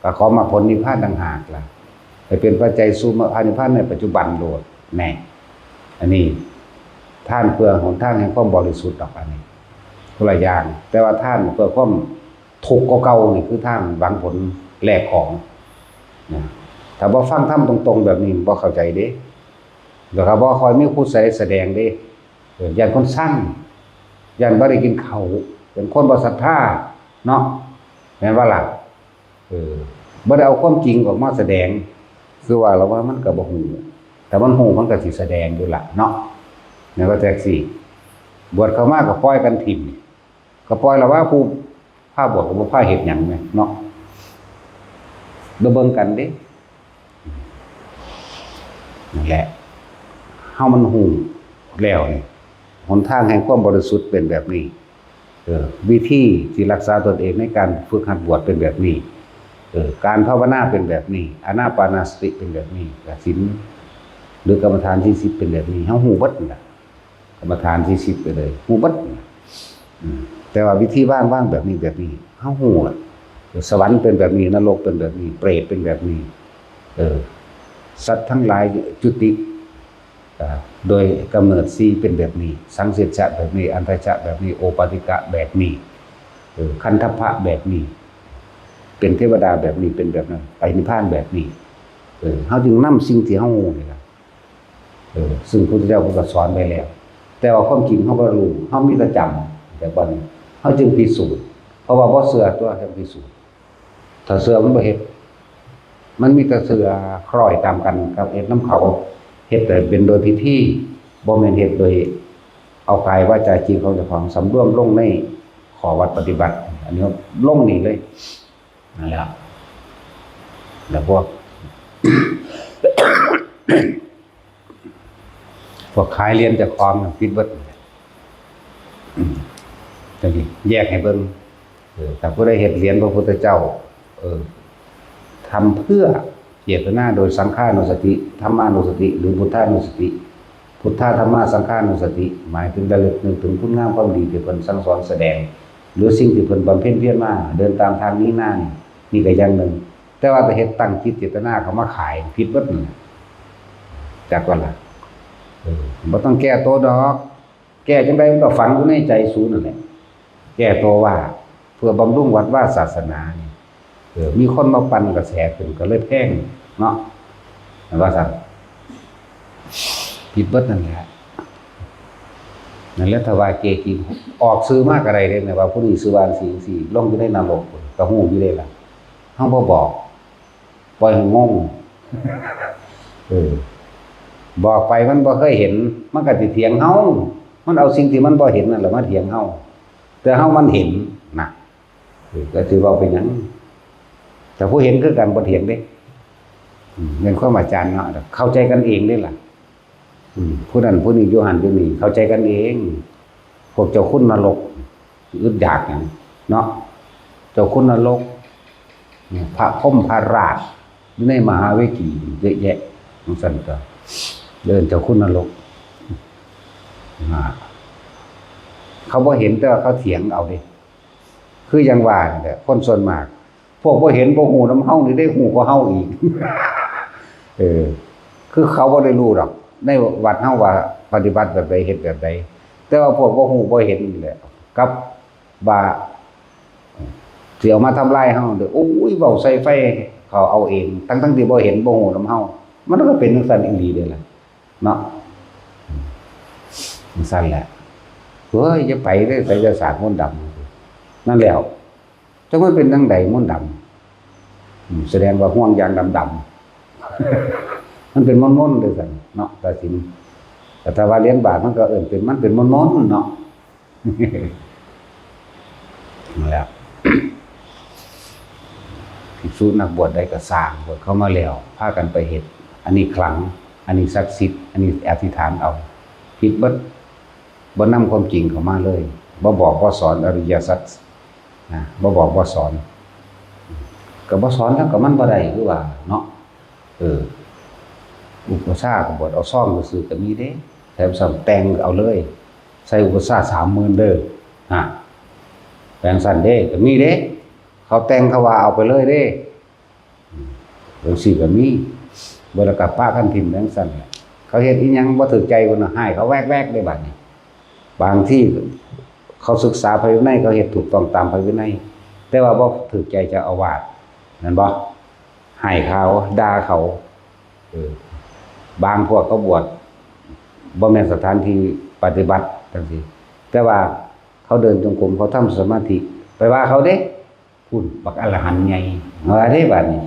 ก็ขอมรรคผลนิพพานต่างหากล่ะ ให้เป็นปัจจัยสู่มรรคผลนิพพานในปัจจุบันโลด แน่ อันนี้ ทานเพื่อหนทางแห่งความบริสุทธิ์ดอก อันนี้ คนละอย่าง แต่ว่าทานเพื่อความทุกข์กว่าเก่านี่คือทานหวังผลแลกของ นะ ถ้าบ่ฟังธรรมตรงๆแบบนี้บ่เข้าใจเด้ แล้วก็บ่ค่อยมีผู้ใดแสดงเด้ เออ ย้านคนซัง ย้านบ่ได้กินข้าว เป็นคนบ่ศรัทธา เนาะ แม่นบ่ล่ะ เออ บ่ได้เอาความจริงออกมาแสดง คือว่าแล้วว่ามันก็บ่ฮู้ แต่มันฮู้มันก็สิแสดงอยู่ล่ะเนาะ แม่นว่าจั่งซี้ บวชเข้ามาก็ปล่อยกันถิ่ม ก็ปล่อยแล้วว่าผู้พาบวชก็บ่พาเฮ็ดหยังแม่นเนาะ บ่เบิ่งกันเด้ นั่นแหละ เฮามันฮู้แล้วนี่ หนทางแห่งความบริสุทธิ์เป็นแบบนี้ เออ วิธีที่รักษาตนเองในการฝึกหัดบวชเป็นแบบนี้ เออ การภาวนาเป็นแบบนี้ อานาปานสติเป็นแบบนี้ กสิณ หรือกรรมฐานสี่สิบเป็นแบบนี้ เฮาฮู้เบิดนั่นล่ะ กรรมฐานสี่สิบไปเลย ฮู้เบิดนั่นล่ะ อืม แต่ว่าวิธีวาง วางแบบนี้ แบบนี้ เฮาฮู้ล่ะ สวรรค์เป็นแบบนี้ นรกเป็นแบบนี้ เปรตเป็นแบบนี้ เออ สัตว์ทั้งหลายจุติ อ่า โดยกำเนิดสี่เป็นแบบนี้ สังเสชะแบบนี้ อันทชะแบบนี้ โอปาติกะแบบนี้ เออ คันทัพพะแบบนี้ เป็นเทวดาแบบนี้ เป็นแบบนั้น ไปนิพพานแบบนี้ เออ เฮาจึงนำสิ่งที่เฮาฮู้นี่ล่ะ เออ ซึ่งพระพุทธเจ้าเพิ่นก็สอนไว้แล้ว แต่ว่าความจริงเฮาบ่รู้ เฮามีแต่จำ แต่บัดนี้เฮาจึงพิสูจน์ เพราะว่าบ่เชื่อตัว จั่งพิสูจน์ ถ้าเชื่อมันบ่เฮ็ด มันมีแต่เชื่อคล้อยตามกันกับเฮ็ดนำเขา เฮ็ดแต่เป็นโดยพิธี บ่แม่นเฮ็ดโดยเอากายวาจาจิตของเจ้าของสำรวมลงในข้อวัดปฏิบัติ อันนี้ลงนี่เลย นั่นแหละ แล้วพวก พวกขายเหรียญเจ้าของน่ะผิดเบิด อืม จั่งซี้ แยกให้เบิ่ง เออ ถ้าผู้ใดเฮ็ดเหรียญพระพุทธเจ้า เออ ทำเพื่อเจตนาโดยสังฆานุสติ ธรรมานุสติ หรือพุทธานุสติ พุทธา ธรรมา สังฆานุสติ หมายถึงระลึกนึกถึงคุณงามความดีที่เพิ่นสั่งสอนแสดง หรือสิ่งที่เพิ่นบำเพ็ญเพียรมา เดินตามทางนี้หน้านี่ นี่ก็อย่างหนึ่ง แต่ว่าไปเฮ็ดตั้งจิตเจตนาเขามาขาย ผิดเบิดนั่นแหละ จักว่าล่ะ เออ บ่ต้องแก้ตัวดอก แก้จั่งใดมันก็ฝังอยู่ในใจสูนั่นแหละ แก้ตัวว่า เพื่อบำรุงวัดวาศาสนานี่ เออ มีคนมาปั่นกระแสขึ้นก็เลยแพงเนาะ ว่าซั่น ผิดเบิดนั่นแหละ นั่นแหละ ถ้าว่าเกจิออกชื่อมาก็ได้เด้ ว่าผู้นี้ชื่อว่าจั่งซี้จั่งซี้ ลงอยู่ในนรก ก็ฮู้อยู่เด้ล่ะ เฮาบ่บอก ปล่อยให้งง เออ บอกไปมันบ่เคยเห็น มันก็สิเถียงเฮา มันเอาสิ่งที่มันบ่เห็นนั่นแหละมาเถียงเฮา แต่เฮามันเห็นนะ เออ ก็สิเว้าไปหยัง แต่ผู้เห็นคือกันบ่เถียงเด้ อืม เป็นความอาจารย์เนาะ เข้าใจกันเองเด้ล่ะ อืม ผู้นั้นผู้นี้อยู่หั่นอยู่นี่ เข้าใจกันเอง พวกเจ้าคุณนรก อึดอยากหยังเนาะ เจ้าคุณนรก พระพรหมพระราช อยู่ในมหาเวกีเยอะแยะ จั่งซั้นก็เอิ้นเจ้าคุณนรก อ่า เขาบ่เห็นแต่ว่าเขาเถียงเอาเด้ คืออย่างว่านั่นแหละ คนส่วนมาก พวกบ่เห็นบ่ฮู้นำเฮานี่ได้ฮู้กว่าเฮาอีก เออ คือเขาบ่ได้รู้ดอก ในวัดเฮาว่าปฏิบัติแบบใด เฮ็ดแบบใด แต่ว่าพวกบ่ฮู้บ่เห็นนี่แหละ กับว่าสิเอามาทำลายเฮาเด้อ โอ้ย เว้าใส่ไฟเขาเอาเอง ทั้งๆที่บ่เห็นบ่ฮู้นำเฮา มันก็เป็นจั่งซั้นอีหลีเด้ล่ะ เนาะ จั่งซั้นแหละ เฮ้ย อย่าไปเด้อ ไสยศาสตร์มนต์ดำ นั่นแหล้ว จักมันเป็นจั่งใดมนต์ดำ อืม แสดงว่าห่วงยางดำๆ มันเป็นมนต์ๆ เด้อซั่นเนาะ ตาสิน แต่ถ้าว่าเหรียญบาทมันก็เอิ้นเป็น มันเป็นมนต์ๆ เนาะ นั่นแหละ ภิกษุนักบวชใดก็ซ่าง บวชเข้ามาแล้ว พากันไปเฮ็ด อันนี้ขลัง อันนี้ศักดิ์สิทธิ์ อันนี้อธิษฐานเอา ผิดเบิด บ่นำความจริงเข้ามาเลย บ่บอกบ่สอนอริยสัจนะ บ่บอกบ่สอน ก็บ่สอนแล้วก็มันบ่ได้คือว่าเนาะ เออ อุปัชฌาย์ก็บวชเอาซองซื่อๆก็มีเด้ แถมซ้ำแต่งเอาเลย ใส่อุปสาสามหมื่นเด้อ ฮะ แปลงสั่นเด้ ก็มีเด้ เขาแต่งเขาว่าเอาไปเลยเด้ อืม จังซี่ก็มี บ่แล้วก็ปะกันถิ่มจังซั่นแหละ เขาเฮ็ดอีหยังบ่ถูกใจเพิ่นน่ะ ฮ้ายเขาแวกๆ เด้บัดนี้ บางที่เขาศึกษาพระวินัย เขาเฮ็ดถูกต้องตามพระวินัย แต่ว่าบ่ถูกใจเจ้าอาวาส แม่นบ่ ฮ้ายเขา ด่าเขา เออ บางพวกเขาบวช บ่แม่นสถานที่ปฏิบัติจังซี่ แต่ว่าเขาเดินจงกรม เขาทำสมาธิ ไปว่าเขาเด้ พุ้น บักอรหันต์ใหญ่ ว่าเด้บัดนี้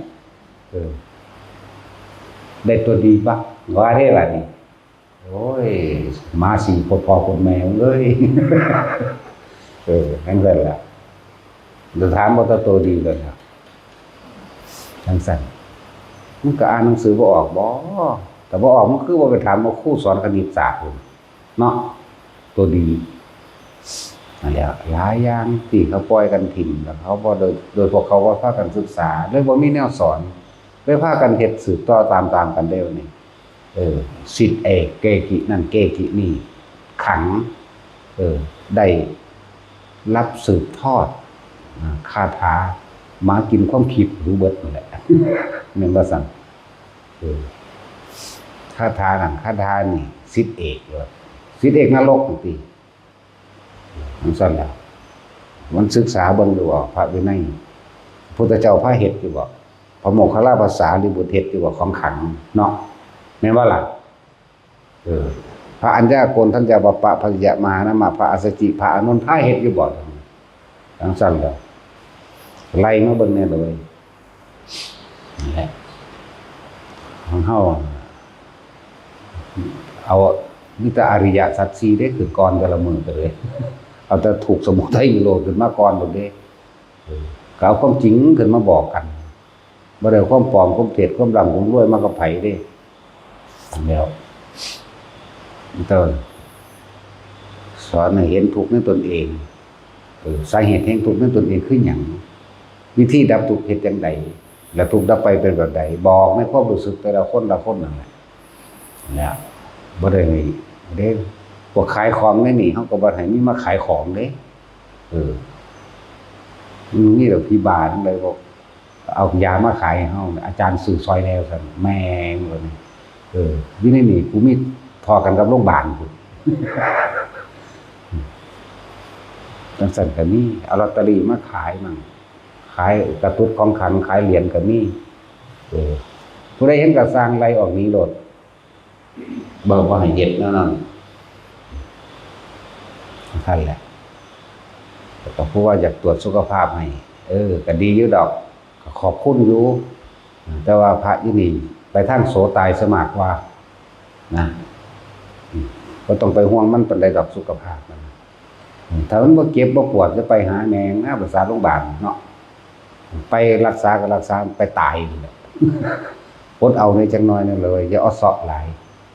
เออ ได้ตัวดีบัก ว่าเด้บัดนี้ โอ้ย หมาสี่โคตรพ่อโคตรแม่มึงเอ้ย เออ จังซั่นล่ะ จะถามว่าตัวโตดีเลยนะ จังซั่น มึงก็อ่านหนังสือบ่ออกบ่ แต่บ่ออก มึงคือบ่ไปถามว่าครูสอนคณิตศาสตร์พุ้น เนาะ ตัวดี นั่นแหละ หลายอย่างที่เขาปล่อยกันถิ่ม แล้วเขาบ่โดย โดยพวกเขาบ่พากันศึกษา เลยบ่มีแนวสอน เลยพากันเฮ็ดสืบต่อตามๆ กันเด้อนี่ เออ ศิษย์เอกเกกินั่นเกกินี่ ขัง เออ ได้รับสืบทอด อ่า คาถา หมากินความคิดรู้เบิดนั่นแหละ แม่นว่าซั่น เออ คาถานั่นคาถานี่ ศิษย์เอกเลย ศิษย์เอกนรกนั่นติ จังซั่นล่ะ มันศึกษาเบิ่งอยู่บ่ พระวินัย พุทธเจ้าพาเฮ็ดอยู่บ่ พระโมคคัลลาภาษาลิบุตรเฮ็ดอยู่บ่ ของขังเนาะ แม่นบ่ล่ะ เออ พระอัญญาโกณฑัญญาวัปปะ พระยะมหานามะ พระอัสสจิ พระอานนท์พาเฮ็ดอยู่บ่ จังซั่นล่ะ ไล่มาเบิ่งแน่เลย นั่นแหละ ของเฮา เอา มีแต่อริยสัจสี่เด้ ขึ้นก่อนแต่ละมื้อก็เลย เอาแต่ทุกข์สมุทัยนิโรธขึ้นมาก่อนโลดเด้ เออ ก็เอาความจริงขึ้นมาบอกกัน บ่ได้เอาความปลอม ความเท็จ ความร่ำ ความรวยมากับไผเด้ แล้ว เต้น สอนให้เห็นทุกข์ในตนเอง เออ สาเหตุแห่งทุกข์ในตนเองคือหยัง วิธีดับทุกข์เฮ็ดจั่งใด และทุกข์ดับไปเป็นแบบใด บอกในความรู้สึกแต่ละคนละคนนั่นแหละ เนี่ย บ่ได้ให้เด้ พวกขายของในนี่ เฮาก็บ่ให้มีมาขายของเด้ เออ มันมีแต่ผีบ้าทั้งหลาย บอก เอายามาขายให้เฮา อาจารย์ซื้อซอยแหน่ซั่น แม่งว่านี่ เออ อยู่ในนี่กูมีทอกันกับโรงบาลพุ้น จังซั่นก็มี เอาลอตเตอรี่มาขายมั่ง ขายกระตุดของขัง ขายเหรียญก็มี เออ ผู้ใดเห็นก็สั่งไล่ออกหนีโลด บ่ บ่ให้เฮ็ดแนวนั้น นั่นแหละ แต่ก็ผู้ว่าอยากตรวจสุขภาพให้ เออ ก็ดีอยู่ดอก ก็ขอบคุณอยู่ แต่ว่าพระอยู่นี่ไปทางโสตายซะมากกว่า นะ อืม บ่ต้องไปห่วงมันปานใดดอกสุขภาพมัน อืม ถ้ามันบ่เจ็บบ่ปวดจะไปหาแม่งนะ ภาษาโรงบาลเนาะ ไปรักษาก็รักษา ไปตายนี่แหละ อดเอาแหน่จักหน่อยหนึ่งเลย อย่าอดเซาะหลาย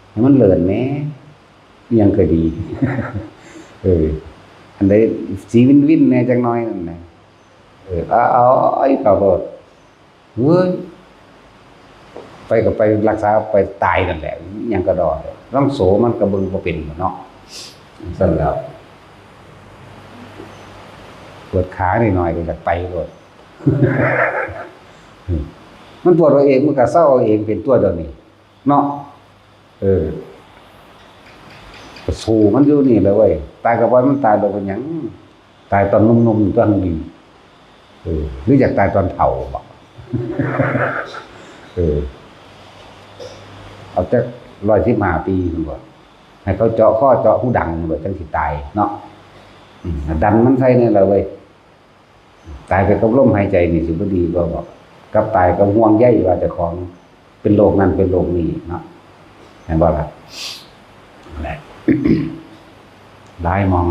ให้มันเลินแหน่ อิหยังก็ดี เออ อันใดสิวินวินแหน่จักหน่อยนั่นแหละ เออ เอา เอา เอา เอา เอาโลด เฮ้ย ไปก็ไปรักษาไปตายนั่นแหละ อิหยังก็ดอ ลองโสมันก็เบิ่งบ่เป็นเนาะ ซั่นแล้ว ปวดขานิดหน่อยก็อยากไปโลด มันปวดเอาเอง มันก็เซาเอาเองเป็นตัวเดียวนี่ เนาะ เออ ก็สู้มันอยู่นี่แหละเว้ย ตายก็ปล่อยมันตายโลด เป็นหยัง ตายตอนหนุ่มๆ ตัวหั่นดี เออ หรืออยากตายตอนเฒ่าบ่ เออ เอาจักร้อยสิบห้าปีนั่นบ่ ให้เขาเจาะคอเจาะหูดังนั่นบ่ จังสิตายเนาะ อืม ดันมันใส่นี่แหละเว้ย ตายไปกับลมหายใจนี่สิบ่ดีกว่าบ่ กับตายกับห่วงใยว่าเจ้าของเป็นโรคนั้นเป็นโรคนี้เนาะ แม่นบ่ล่ะ นั่นแหละ หลายหม่อง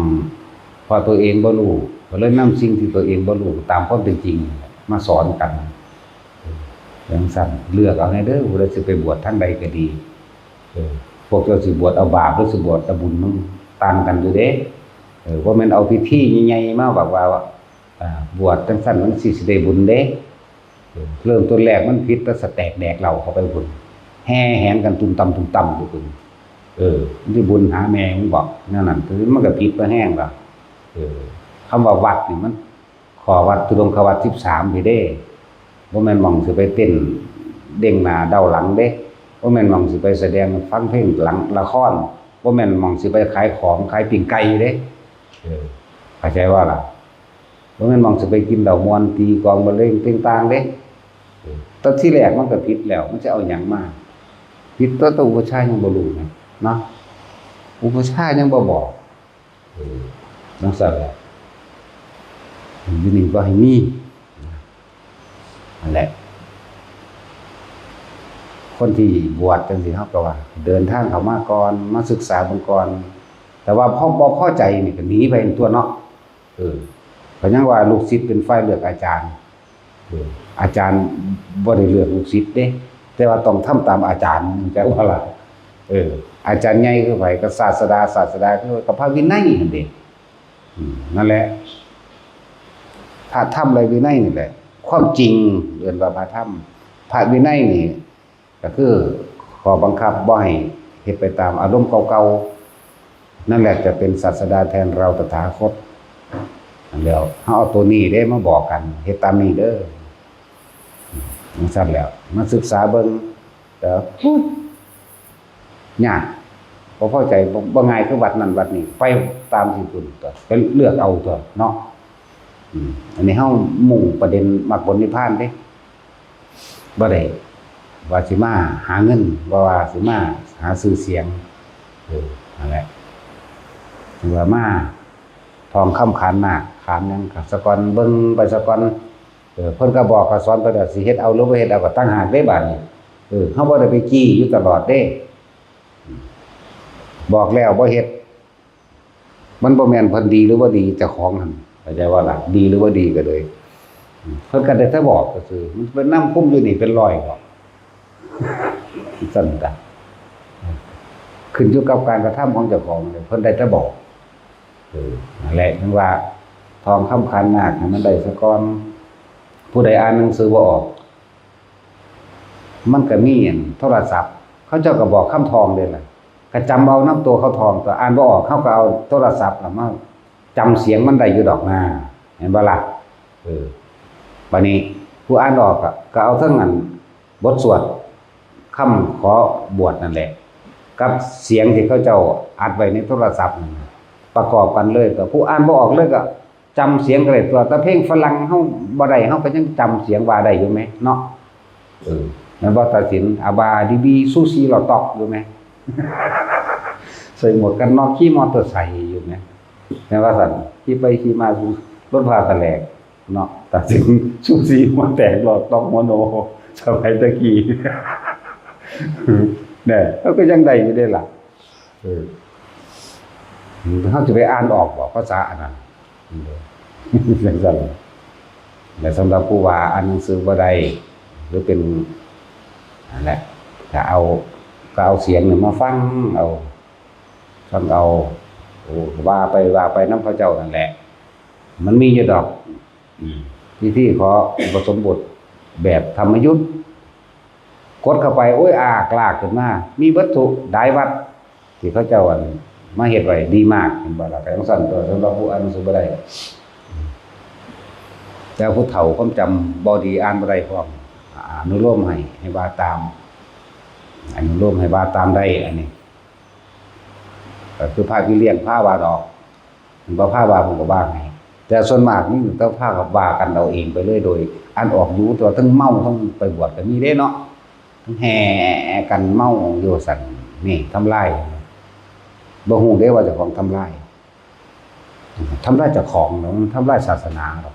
เพราะตัวเองบ่รู้ ก็เลยนำสิ่งที่ตัวเองบ่รู้ตามความเป็นจริงมาสอนกัน จังซั่น เลือกเอาแหน่เด้อ ผู้ใดสิไปบวชทางใดก็ดี เออ พวกเจ้าสิบวชเอาบาปหรือสิบวชเอาบุญ มันต่างกันอยู่เด้ เออ บ่แม่นเอาพิธีใหญ่ๆ มาบอกว่า อ่า บวชจังซั่นจังซี้สิได้บุญเด้ เออ เริ่มต้นแรกมันผิดแต่สแต็กแดกเหล้าเข้าไปพุ้น แห่แหนกันตุ่มต่ำตุ่มต่ำอยู่พุ้น เอ เออ มันสิบุญหาแม่มึงบอก แนวนั้น คือมันก็ผิดบ่แฮงดอก เออ คำว่าวัดนี่มัน ข้อวัดธุดงควัตรสิบสามนี่เด้ บ่แม่นหม่องสิไปเต้นเด้งหน้าเด้าหลังเด้ บ่แม่นหม่องสิไปแสดงฟังเพลงหลังละคร บ่แม่นหม่องสิไปขายของขายปิ้งไก่เด้ เออ เข้าใจบ่ล่ะ บ่แม่นหม่องสิไปกินเหล้าม่วนตีกลองบรรเลงเพลงต่างเด้ เออ แต่ทีแรกมันก็ผิดแล้ว มันสิเอาหยังมา ผิด แต่ แต่อุปัชฌาย์ยังบ่รู้ไง เนาะ อุปัชฌาย์ยังบ่บอก เออ จั่งซั้นแหละ อยู่นี่บ่ให้มี นั่นแหละ คนที่บวชจั่งซี้ เฮาก็ว่า เดินทางเข้ามาก่อน มาศึกษาเบิ่งก่อน แต่ว่าพอบ่พอใจนี่ก็หนีไปตั๊วเนาะ เออ ก็ยังว่าลูกศิษย์เป็นฝ่ายเลือกอาจารย์ เออ อาจารย์บ่ได้เลือกลูกศิษย์เด้ แต่ว่าต้องทำตามอาจารย์ จักว่าล่ะ เออ อาจารย์ใหญ่คือไผ ก็ศาสดา ศาสดาคือกับพระวินัยนั่นเด้ อืม นั่นแหละ พระธรรมและวินัยนี่แหละ ความจริงเอิ้นว่าพระธรรม พระวินัยนี่ก็คือข้อบังคับบ่ให้เฮ็ดไปตามอารมณ์เก่าๆ นั่นแหละจะเป็นศาสดาแทนเราตถาคต นั่นแหล้ว เฮาเอาตัวนี้เด้มาบอกกัน เฮ็ดตามนี้เด้อ จั่งซั้นแหล้ว มาศึกษาเบิ่ง แต่ ยาก บ่พอใจ บ่ บ่ง่ายคือวัดนั้นวัดนี้ ไปตามที่คุณตั๊ว ไปเลือกเอาตั๊วเนาะ อืม อันนี้เฮามุ่งประเด็นมรรคผลนิพพานเด้ บ่ได้ว่าสิมาหาเงิน บ่ว่าสิมาหาชื่อเสียง เออ นั่นแหละ ถือว่ามาทองคำขันหมาก ขันหยังก็ซะก่อน เบิ่งไปซะก่อน เออ เพิ่นก็บอกก็สอนไปแล้ว สิเฮ็ดเอาหรือบ่เฮ็ดเอาก็ต่างหากเด้บาดนี้ เออ เฮาบ่ได้ไปจี้อยู่ตลอดเด้ บอกแล้วบ่เฮ็ด มันบ่แม่นเพิ่นดีหรือบ่ดีเจ้าของหั่น เข้าใจว่าล่ะ ดีหรือบ่ดีก็เลย เพิ่นก็ได้แต่บอกซื่อๆ มันเป็นนำคุมอยู่นี่เป็นร้อยดอก ซั่นตะ ขึ้นอยู่กับการกระทำของเจ้าของเลย เพิ่นได้แต่บอก เออ นั่นแหละ จั่งว่า ทองคำขันหมากให้มันได้ซะก่อน ผู้ใดอ่านหนังสือบ่ออก มันก็มีอันโทรศัพท์ เขาเจ้าก็บอกคำทองเด้ล่ะ ก็จำเอานำตัวเขาทอง ก็อ่านบ่ออก เขาก็เอาโทรศัพท์น่ะมาจำเสียงมันได้อยู่ดอกนา เห็นบ่ล่ะ เออ บัดนี้ผู้อ่านออกก็ ก็เอาเทิงอันบทสวด คำขอบวชนั่นแหละ กับเสียงที่เขาเจ้าอัดไว้ในโทรศัพท์นั่นน่ะ ประกอบกันเลย ก็ผู้อ่านบ่ออกเลยก็จำเสียงก็ได้ตั๊ว แต่เพลงฝรั่งเฮาบ่ได้ เฮาก็ยังจำเสียงว่าได้อยู่แหมเนาะ เออ แม่นบ่ ตัดสิน อาบาดีบี ซูซี หลอดตอกอยู่แหม ใส่หมวกกันน็อก ขี่มอเตอร์ไซค์อยู่แหม แม่นว่าซั่น ขี่ไปขี่มา รถพาตะแหลก เนาะ ตัดสิน ซูซี หัวแตก หลอดตอก หัวโน สมัยตะกี้ เนี่ย เขาก็ยังได้อยู่เด้ล่ะ เออ เขาจะไปอ่านออกบ่ ภาษาอันนั้น จั่งซั่น และสำหรับผู้ว่าอ่านหนังสือบ่ได้ หรือเป็น นั่นแหละ ก็เอา ก็เอาเสียงเนี่ยมาฟังเอา ฟังเอา โอ้ ว่าไป ว่าไปนำเขาเจ้านั่นแหละ มันมีอยู่ดอก อืม พิธีขออุปสมบทแบบธรรมยุต กดเข้าไป โอ้ย อากลากขึ้นมา มีวัตถุหลายวัด ที่เขาเจ้าอันมาเฮ็ดไว้ดีมาก เห็นบ่ล่ะ ก็จั่งซั่นตั๊ว สำหรับผู้อ่านหนังสือบ่ได้ แต่ผู้เฒ่าความจำบ่ดี อ่านบ่ได้พร้อม อนุโลมให้ ให้ว่าตาม อนุโลมให้ว่าตามได้ อันนี้ ก็คือพระพี่เลี้ยงพาว่าดอก บ่พาว่าผมก็ว่าให้ แต่ส่วนมากนี่ต้องพากับว่ากันเอาเองไปเลย โดยอ่านออกอยู่ แต่ว่าทั้งเมาทั้งไปบวชก็มีเด้เนาะ ทั้งแห่กันเมาอยู่ซั่น นี่ทำลาย บ่ฮู้เด้ว่าเจ้าของทำลาย ทำลายเจ้าของเนาะ มันทำลายศาสนาดอก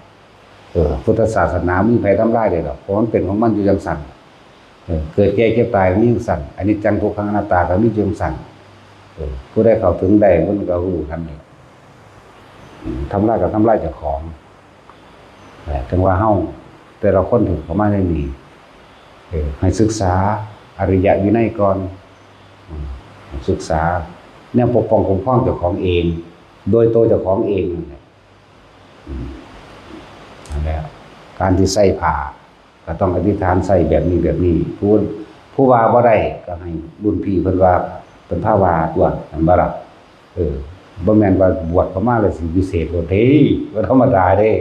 เออ พุทธศาสนาบ่มีไผทำลายได้ดอก เพราะมันเป็นของมันอยู่จั่งซั่น เออ เกิดแก่เจ็บตายก็มีจั่งซั่น อนิจจังทุกขังอนัตตาก็มีอยู่จั่งซั่น เออ ผู้ใดเข้าถึงได้มันก็รู้ทันเอง อืม ทำลายก็ทำลายเจ้าของ เออ จั่งว่าเฮาแต่ละคนที่เข้ามาในนี้ เออ ให้ศึกษาอริยวินัยก่อน อืม ให้ศึกษาแนวปกป้องคุ้มครองเจ้าของเอง โดยตัวเจ้าของเองนั่นแหละ อืม นั่นแหละ การที่ใส่ผ้า ก็ต้องอธิษฐานใส่แบบนี้แบบนี้ ผู้ ผู้ว่าบ่ได้ก็ให้รุ่นพี่เพิ่นว่า เป็นภาวะตัว แม่นบ่ล่ะ? เออ บ่แม่นว่าบวชเข้ามาแล้วสิวิเศษโลดเด้ บ่ธรรมดาเด้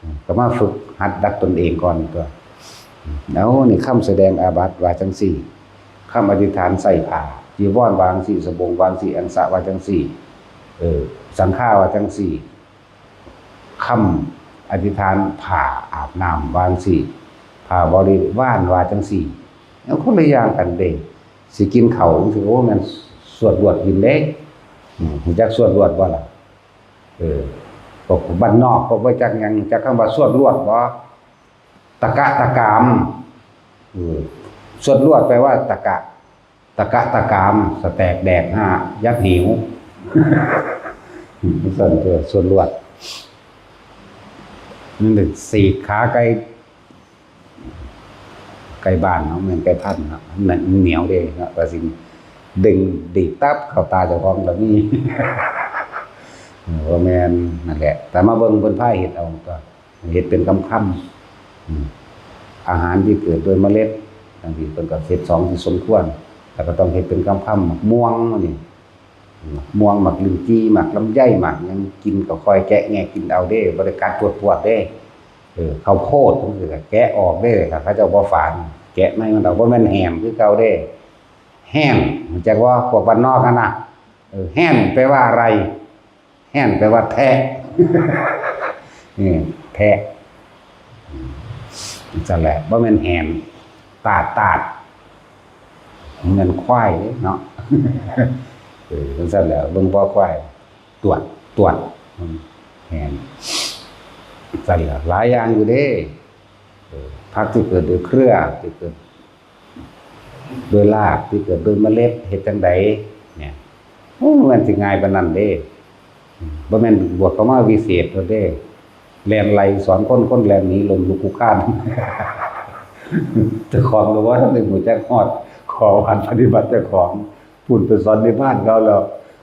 อืม ก็มาฝึกหัดดัดตนเองก่อนตัว อืม เอานี่คำแสดงอาบัติว่าจั่งซี้ คำอธิษฐานใส่ผ้า จีวรว่าจั่งซี้ สบงว่าจั่งซี้ อังสะว่าจั่งซี้ เออ สังฆาว่าจั่งซี้ คำอธิษฐานผ้าอาบน้ำว่าจั่งซี้ ผ้าบริวารว่าจั่งซี้ แล้วคนละอย่างกันเด้ สิกินข้าวจั่งซี้ โอ้ แม่นสวดลวดกินเด้ อืม รู้จักสวดลวดบ่ล่ะ? เออ พวกบ้านนอก พวกบ่จักหยัง จักคำว่าสวดลวดบ่? ตะกะตะกาม เออ สวดลวดแปลว่าตะกะ ตะกะตะกาม สะแตกแดกห้า ยักษ์หิว ซั่นตัว สวดลวด มันเป็นสีกขาไก่ ไก่บ้านเนาะ แม่นไก่พันธุ์เนาะ มันเหนียวเด้เนาะ ว่าสิดึงดีดตับเข้าตาเจ้าของก็มี เออ บ่แม่น นั่นแหละ แต่มาเบิ่งเพิ่นพาเฮ็ดเอาก็ เฮ็ดเป็นคำๆ อืม อาหารที่เกิดโดยเมล็ด จั่งซี้เพิ่นก็เฮ็ดสองที่สมควร แล้วก็ต้องเฮ็ดเป็นคำๆ หมากม่วงนี่ หมากม่วง หมากลิ้นจี่ หมากลำไย หมากหยัง กินก็ค่อยแกะแงะกินเอาเด้ บ่ได้กัดปวดๆ เด้ เออ ข้าวโพดจั่งซี้ก็แกะออกเด้ ถ้าเขาเจ้าบ่ฝาน แกะในมันเอา บ่แม่นแฮมคือเก่าเด้ แฮม รู้จักบ่ พวกบ้านนอกนั่นน่ะ เออ แฮมแปลว่าอะไร? แฮมแปลว่าแทะ นี่ แทะ จั่งแหละ บ่แม่นแฮม ตาด ตาด เหมือนควายเนาะ เออ จั่งซั่นแหละ เบิ่งบ่ควาย ตวด ตวด อืม แฮม จั่งซั่นแหละ หลายอย่างอยู่เด้ เออ ผักที่เกิดโดยเครือ ที่เกิด โดยราก ที่เกิดโดยเมล็ด เฮ็ดจั่งใดเนี่ย โอ้ มันสิง่ายปานนั้นเด้ อืม บ่แม่นบวชเข้ามาวิเศษโลดเด้ แล่นไล่สอนคน คนแล่นหนีล้มลุกคลุกคลาน เจ้าของก็บ่ทันได้รู้จักฮอดข้อวัดปฏิบัติเจ้าของ พู้นไปสอนนิพพานเขาแล้ว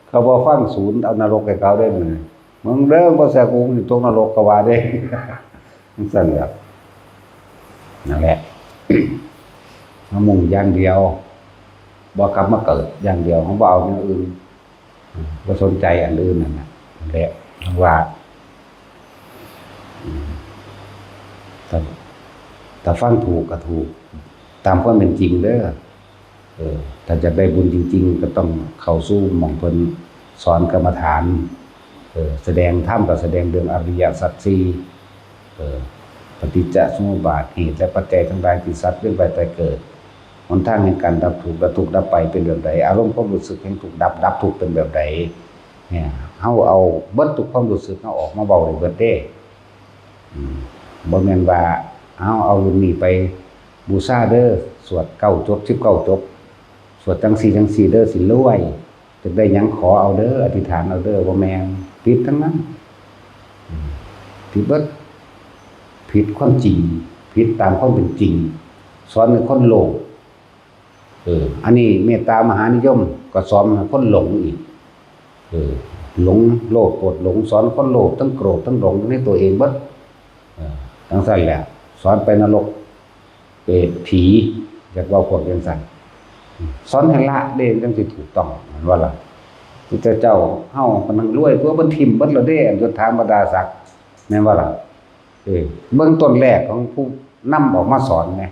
เขาบ่ฟัง สูนเอานรกให้เขาเด้ มึงเด้อ บ่แซ่กูสิตกนรกก็ว่าเด้ จั่งซั่นแหละ นั่นแหละ มามุ่งอย่างเดียว บ่กลับมาเกิดอย่างเดียว บ่เอาอย่างอื่น บ่สนใจอันอื่นนั่นน่ะ นั่นแหละ ว่า อืม ถ้า ถ้าฟังถูกก็ถูก ตามความเป็นจริงเด้อ เออ ถ้าอยากได้บุญจริงๆ ก็ต้องเข้าสู่หม่องเพิ่นสอนกรรมฐาน เออ แสดงธรรมก็แสดงเรื่องอริยสัจสี่ เออ ปฏิจจสมุปบาท เหตุและปัจจัยทั้งหลายที่สัตว์เวียนว่ายตายเกิด หนทางแห่งการดับทุกข์และทุกข์ดับไปเป็นแบบใด อารมณ์ความรู้สึกแห่งทุกข์ดับ ดับทุกข์เป็นแบบใด เนี่ย เฮาเอาเบิดทุกความรู้สึกเฮาออกมาเว้าได้เบิดเด้ อืม บ่แม่นว่า เอา เอารุ่นนี้ไปบูชาเด้อ สวดเก้าจบ สิบเก้าจบ สวดจั่งซี้จั่งซี้เด้อ สิรวย อยากได้หยังขอเอาเด้อ อธิษฐานเอาเด้อ บ่แม่น ผิดทั้งนั้น อืม ผิดเบิด ผิดความจริง ผิดตามความเป็นจริง สอนให้คนโลภ เออ อันนี้เมตตามหานิยม ก็สอนให้คนหลงอีก เออ หลงโลภโกรธหลง สอนคนโลภทั้งโกรธทั้งหลงในตัวเองเบิด เออ จั่งซั่นแหละ สอนไปนรก เปรต ผี อยากเว้าพวกจั่งซั่น สอนให้ละเด้ จั่งสิถูกต้อง แม่นบ่ล่ะ? พุทธเจ้าเฮาก็นั่งรวย ตัวเพิ่นถิ่มเบิดแล้วเด้ อันยศถาบรรดาศักดิ์ แม่นบ่ล่ะ? เออ เบิ่งต้นแรกของผู้นำออกมาสอนแหม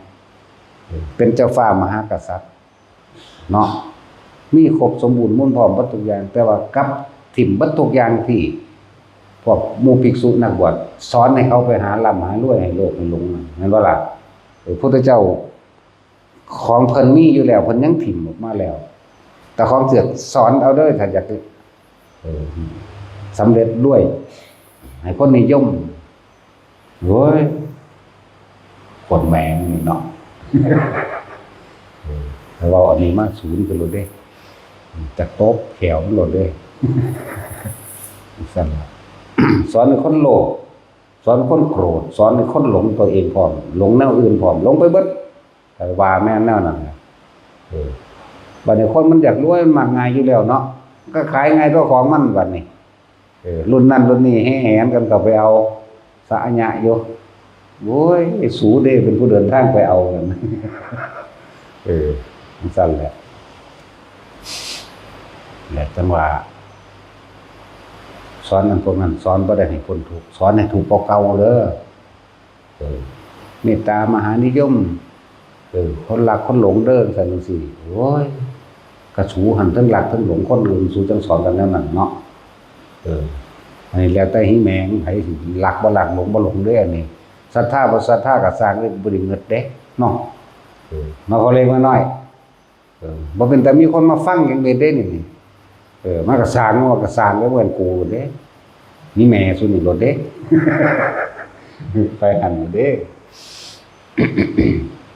เออ เป็นเจ้าฟ้ามหากษัตริย์ เนาะ มีครบสมบูรณ์มูลพร้อมเบิดทุกอย่าง แต่ว่ากลับถิ่มเบิดทุกอย่างที่พวกหมู่ภิกษุนักบวชสอนให้เขาไปหาร่ำหารวย ให้โลภให้หลงนั่น แม่นบ่ล่ะ? เออ พุทธเจ้าของเพิ่นมีอยู่แล้ว เพิ่นยังถิ่มออกมาแล้ว แต่ของเถื่อนสอนเอาเด้อ ถ้าอยาก เออ สำเร็จรวย ให้คนนิยม โอ้ย คนแม่งนี่เนาะ เออ แต่ว่าอันนี้มาศูนย์กันเลยเด้ จะตบแขวมันโลดเด้ ซั่นล่ะ สอนให้คนโลภ สอนคนโกรธ สอนให้คนหลงตัวเองพร้อม หลงแนวอื่นพร้อม หลงไปเบิด แต่ว่าแม่นแนวนั้นน่ะ เออ บัดนี้คนมันอยากรวย มันมักง่ายอยู่แล้วเนาะ ก็ขายง่ายตัวของมันบัดนี้ เออ รุ่นนั้นรุ่นนี้แห่แหนกันเข้าไปเอา สะอะยะอยู่ โอ้ย สูเด้เป็นผู้เดินทางไปเอานั่น เออ จั่งซั่นแหละ แหละจังว่า สอนอันพวกนั้นสอนบ่ได้ให้พ้นทุกข์ สอนให้ทุกข์กว่าเก่าเด้อ เออ เมตตามหานิยม เออ คนรักคนหลงเด้อ จั่งซี้ โอ้ย กะสูหั่นทั้งรักทั้งหลงคนอื่น สูจั่งสอนกันแนวนั้นเนาะ เออ อันนี้แล้วแต่หิแมง ไผสิรักบ่รัก หลงบ่หลงเด้อ อันนี้ ศรัทธาบ่ศรัทธากะซ่างเด้อ บ่ได้เงิดเด้ เนาะ เออ มาขอเล็กมาน้อย เออ บ่เป็นตามีคนมาฟังหยังเลยเด้นี่ เออ มันกะซ่าง มันกะซ่างแล้วเหมือนกูเด้ มีแม่ซุนี่โลดเด้ ไปหั่นโลดเด้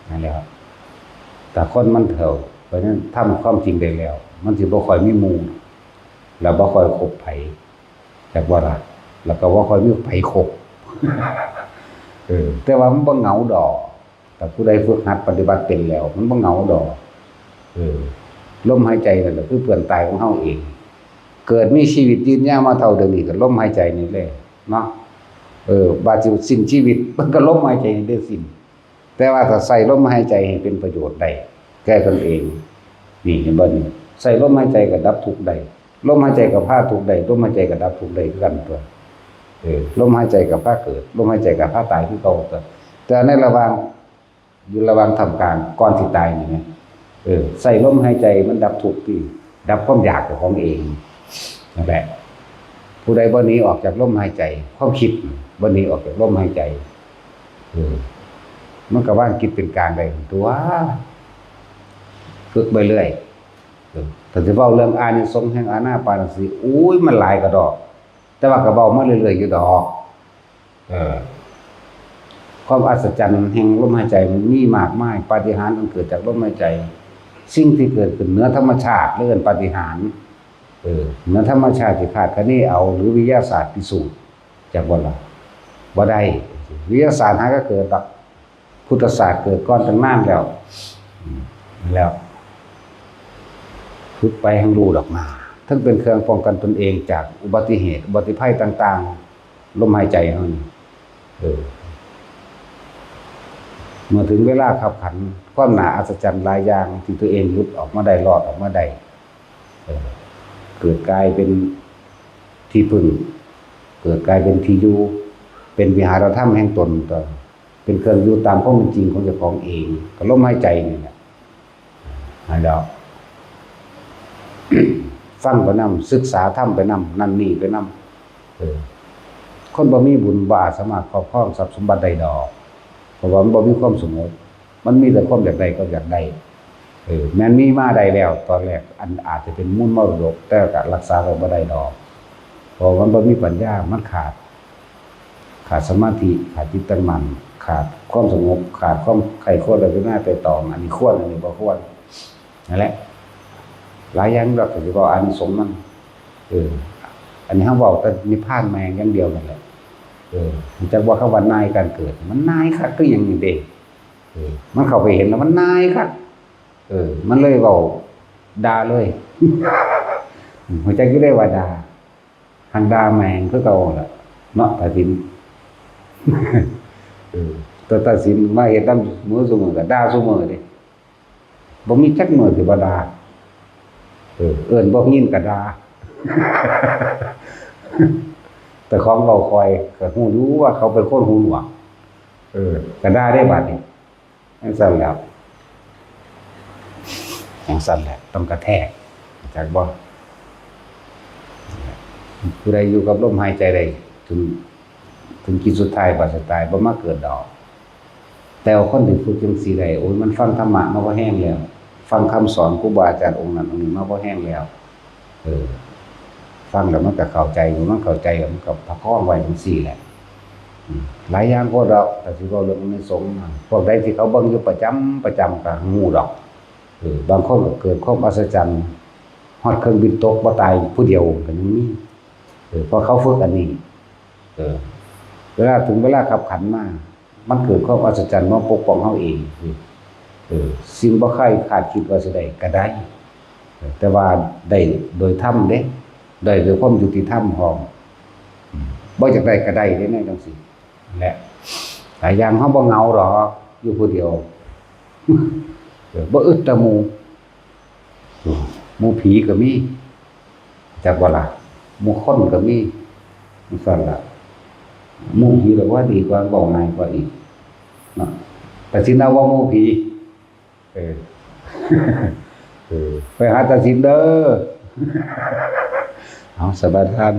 นั่นแหละครับ แต่คนมันเฒ่า เพราะฉะนั้นทำความจริงได้แล้ว มันสิบ่ค่อยมีหมู่ แล้วบ่ค่อยคบไผ จักว่าล่ะ แล้วก็บ่ค่อยมีไผคบ เออ แต่ว่ามันบ่เหงาดอก ถ้าผู้ใดฝึกหัดปฏิบัติเป็นแล้ว มันบ่เหงาดอก เออ ลมหายใจนั่นแหละคือเพื่อนตายของเฮาเอง เกิดมีชีวิตยืนยาวมาเท่าเดี๋ยวนี้ก็ลมหายใจนี่แหละเนาะ เออ บาดสิสิ้นชีวิต มันก็ลมหายใจนี่ได้สิ้น แต่ว่าถ้าใส่ลมหายใจให้เป็นประโยชน์ได้ แก่ตนเอง นี่เห็นบ่นี่ ใส่ลมหายใจก็ดับทุกข์ได้ ลมหายใจก็พาทุกข์ได้ ลมหายใจก็ดับทุกข์ได้คือกันตัว เออ ลมหายใจก็พาเกิด ลมหายใจก็พาตายคือเก่าตัว แต่ในระหว่าง อยู่ระหว่างท่ามกลางก่อนสิตายนี่นะ เออ ใส่ลมหายใจมันดับทุกข์ที่ ดับความอยากของเอง นั่นแหละ ผู้ใดบ่หนีออกจากลมหายใจ ความคิดบ่หนีออกจากลมหายใจ เออ มันก็วางจิตเป็นกลางได้ตัว ฝึกไปเรื่อย เออ ถ้าสิเว้าเรื่องอานิสงส์แห่งอานาปานสติ อุ้ย มันหลายกะดอก แต่ว่าก็เว้ามาเรื่อยๆอยู่ดอก เออ ความอัศจรรย์แห่งลมหายใจมันมีมากมาย ปาฏิหาริย์อันเกิดจากลมหายใจ สิ่งที่เกิดขึ้นเหนือธรรมชาติเรียกว่าปาฏิหาริย์ เออ เหนือธรรมชาติที่คาดคะเนเอา หรือวิทยาศาสตร์พิสูจน์ จักบ่ล่ะ บ่ได้ วิทยาศาสตร์หาก็เกิดดอก พุทธศาสตร์เกิดก่อนตั้งนานแล้ว อืม แล้ว ฝึกไปแห่งรู้ดอกนา ทั้งเป็นเครื่องป้องกันตนเองจากอุบัติเหตุ อุบัติภัยต่างๆ ลมหายใจเฮานี่ เออ เมื่อถึงเวลาคับขัน ความน่าอัศจรรย์หลายอย่างที่ตัวเองหลุดออกมาได้ รอดออกมาได้ เออ เกิดกลายเป็นที่พึ่ง เกิดกลายเป็นที่อยู่ เป็นวิหารธรรมแห่งตน เป็นเครื่องอยู่ตามความเป็นจริงของเจ้าของเอง ก็ลมหายใจนี่แหละ นั่นแหละ ฟังไปนำ ศึกษาธรรมไปนำ นั่นนี่ไปนำ เออ คนบ่มีบุญบ่อาจสามารถครอบครองทรัพย์สมบัติได้ดอก เพราะว่ามันบ่มีความสงบ มันมีแต่ความอยากได้กับอยากได้ เออ แม่นมีมาได้แล้ว ตอนแรก อันอาจจะเป็นมูลมรดก แต่ก็รักษาไว้บ่ได้ดอก เพราะมันบ่มีปัญญา มันขาด ขาดสมาธิ ขาดจิตตั้งมั่น ขาดความสงบ ขาดความใคร่ครวญและพิจารณาไตร่ตรอง อันนี้ควร อันนี้บ่ควร นั่นแหละ หลายอย่างเราก็สิเว้าอานิสงส์มัน เออ อันนี้เฮาเว้าแต่นิพพานแม่งอย่างเดียวนั่นแหละ เออ รู้จักว่าคำว่านายการเกิด มันนายคักคือหยังนี่เด้ เออ มันเข้าไปเห็นแล้วมันนายคัก เออ มันเลยเว้าด่าเลย รู้จักอยู่เด้ว่าด่า หังด่าแม่งคือเก่าล่ะ เนาะ ตาสิน เออ แต่ตาสินมาเฮ็ดนำมื้อซุมื้อก็ด่าซุมื้อเด้ บ่มีจักมื้อที่บ่ด่า เออ เอิ้นบ่ยินก็ด่า แต่ของเว้าค่อยก็ฮู้อยู่ว่าเขาเป็นคนหูหนวก เออ ก็ด่าได้บัดนี้ จั่งซั้นแหล้ว จั่งซั้นแหละ ต้องกระแทก จักบ่ ผู้ใดอยู่กับลมหายใจได้ ถึง ถึงขีดสุดท้าย บาดสุดท้าย บ่มาเกิดดอก แต่ว่าคนที่ฝึกจั่งซี้ได้ โอ้ย มันฟังธรรมะมาพอแฮงแล้ว ฟังคำสอนครูบาอาจารย์องค์นั้นองค์นี้มาพอแฮงแล้ว เออ ฟังแล้วมันก็เข้าใจ มันเข้าใจแล้วมันก็ประคองไว้จั่งซี้แหละ อืม หลายอย่างโพดดอก แต่สิเว้าเรื่องอานิสงส์นะ พวกใดที่เขาเบิ่งอยู่ประจำ ประจำก็ฮู้ดอก เออ บางคนก็เกิดความอัศจรรย์ ฮอดเครื่องบินตกบ่ตายผู้เดียวก็ยังมี เออ เพราะเขาฝึกอันนี้ เออ เวลาถึงเวลาคับขันมา มันเกิดความอัศจรรย์มาปกป้องเฮาเอง เออ สิ่งบ่เคยคาดคิดว่าสิได้ก็ได้ เออ แต่ว่าได้โดยธรรมเด้ ได้โดยความยุติธรรมพร้อม อืม บ่อยากได้ก็ได้เด้ แนวจั่งซี้ และหลายอย่างเฮาบ่เหงาดอก อยู่ผู้เดียว เออ บ่อึดแต่หมู่ อืม หมู่ผีก็มี จักบ่ล่ะ หมู่คนก็มีจั่งซั่นล่ะ หมู่ผีหรอกว่าดีกว่า เว้าง่ายกว่าอีกเนาะ ตัดสินเอาว่าหมู่ผี เออ เออ ไปหาตัดสินเด้อ เอา สบายทาน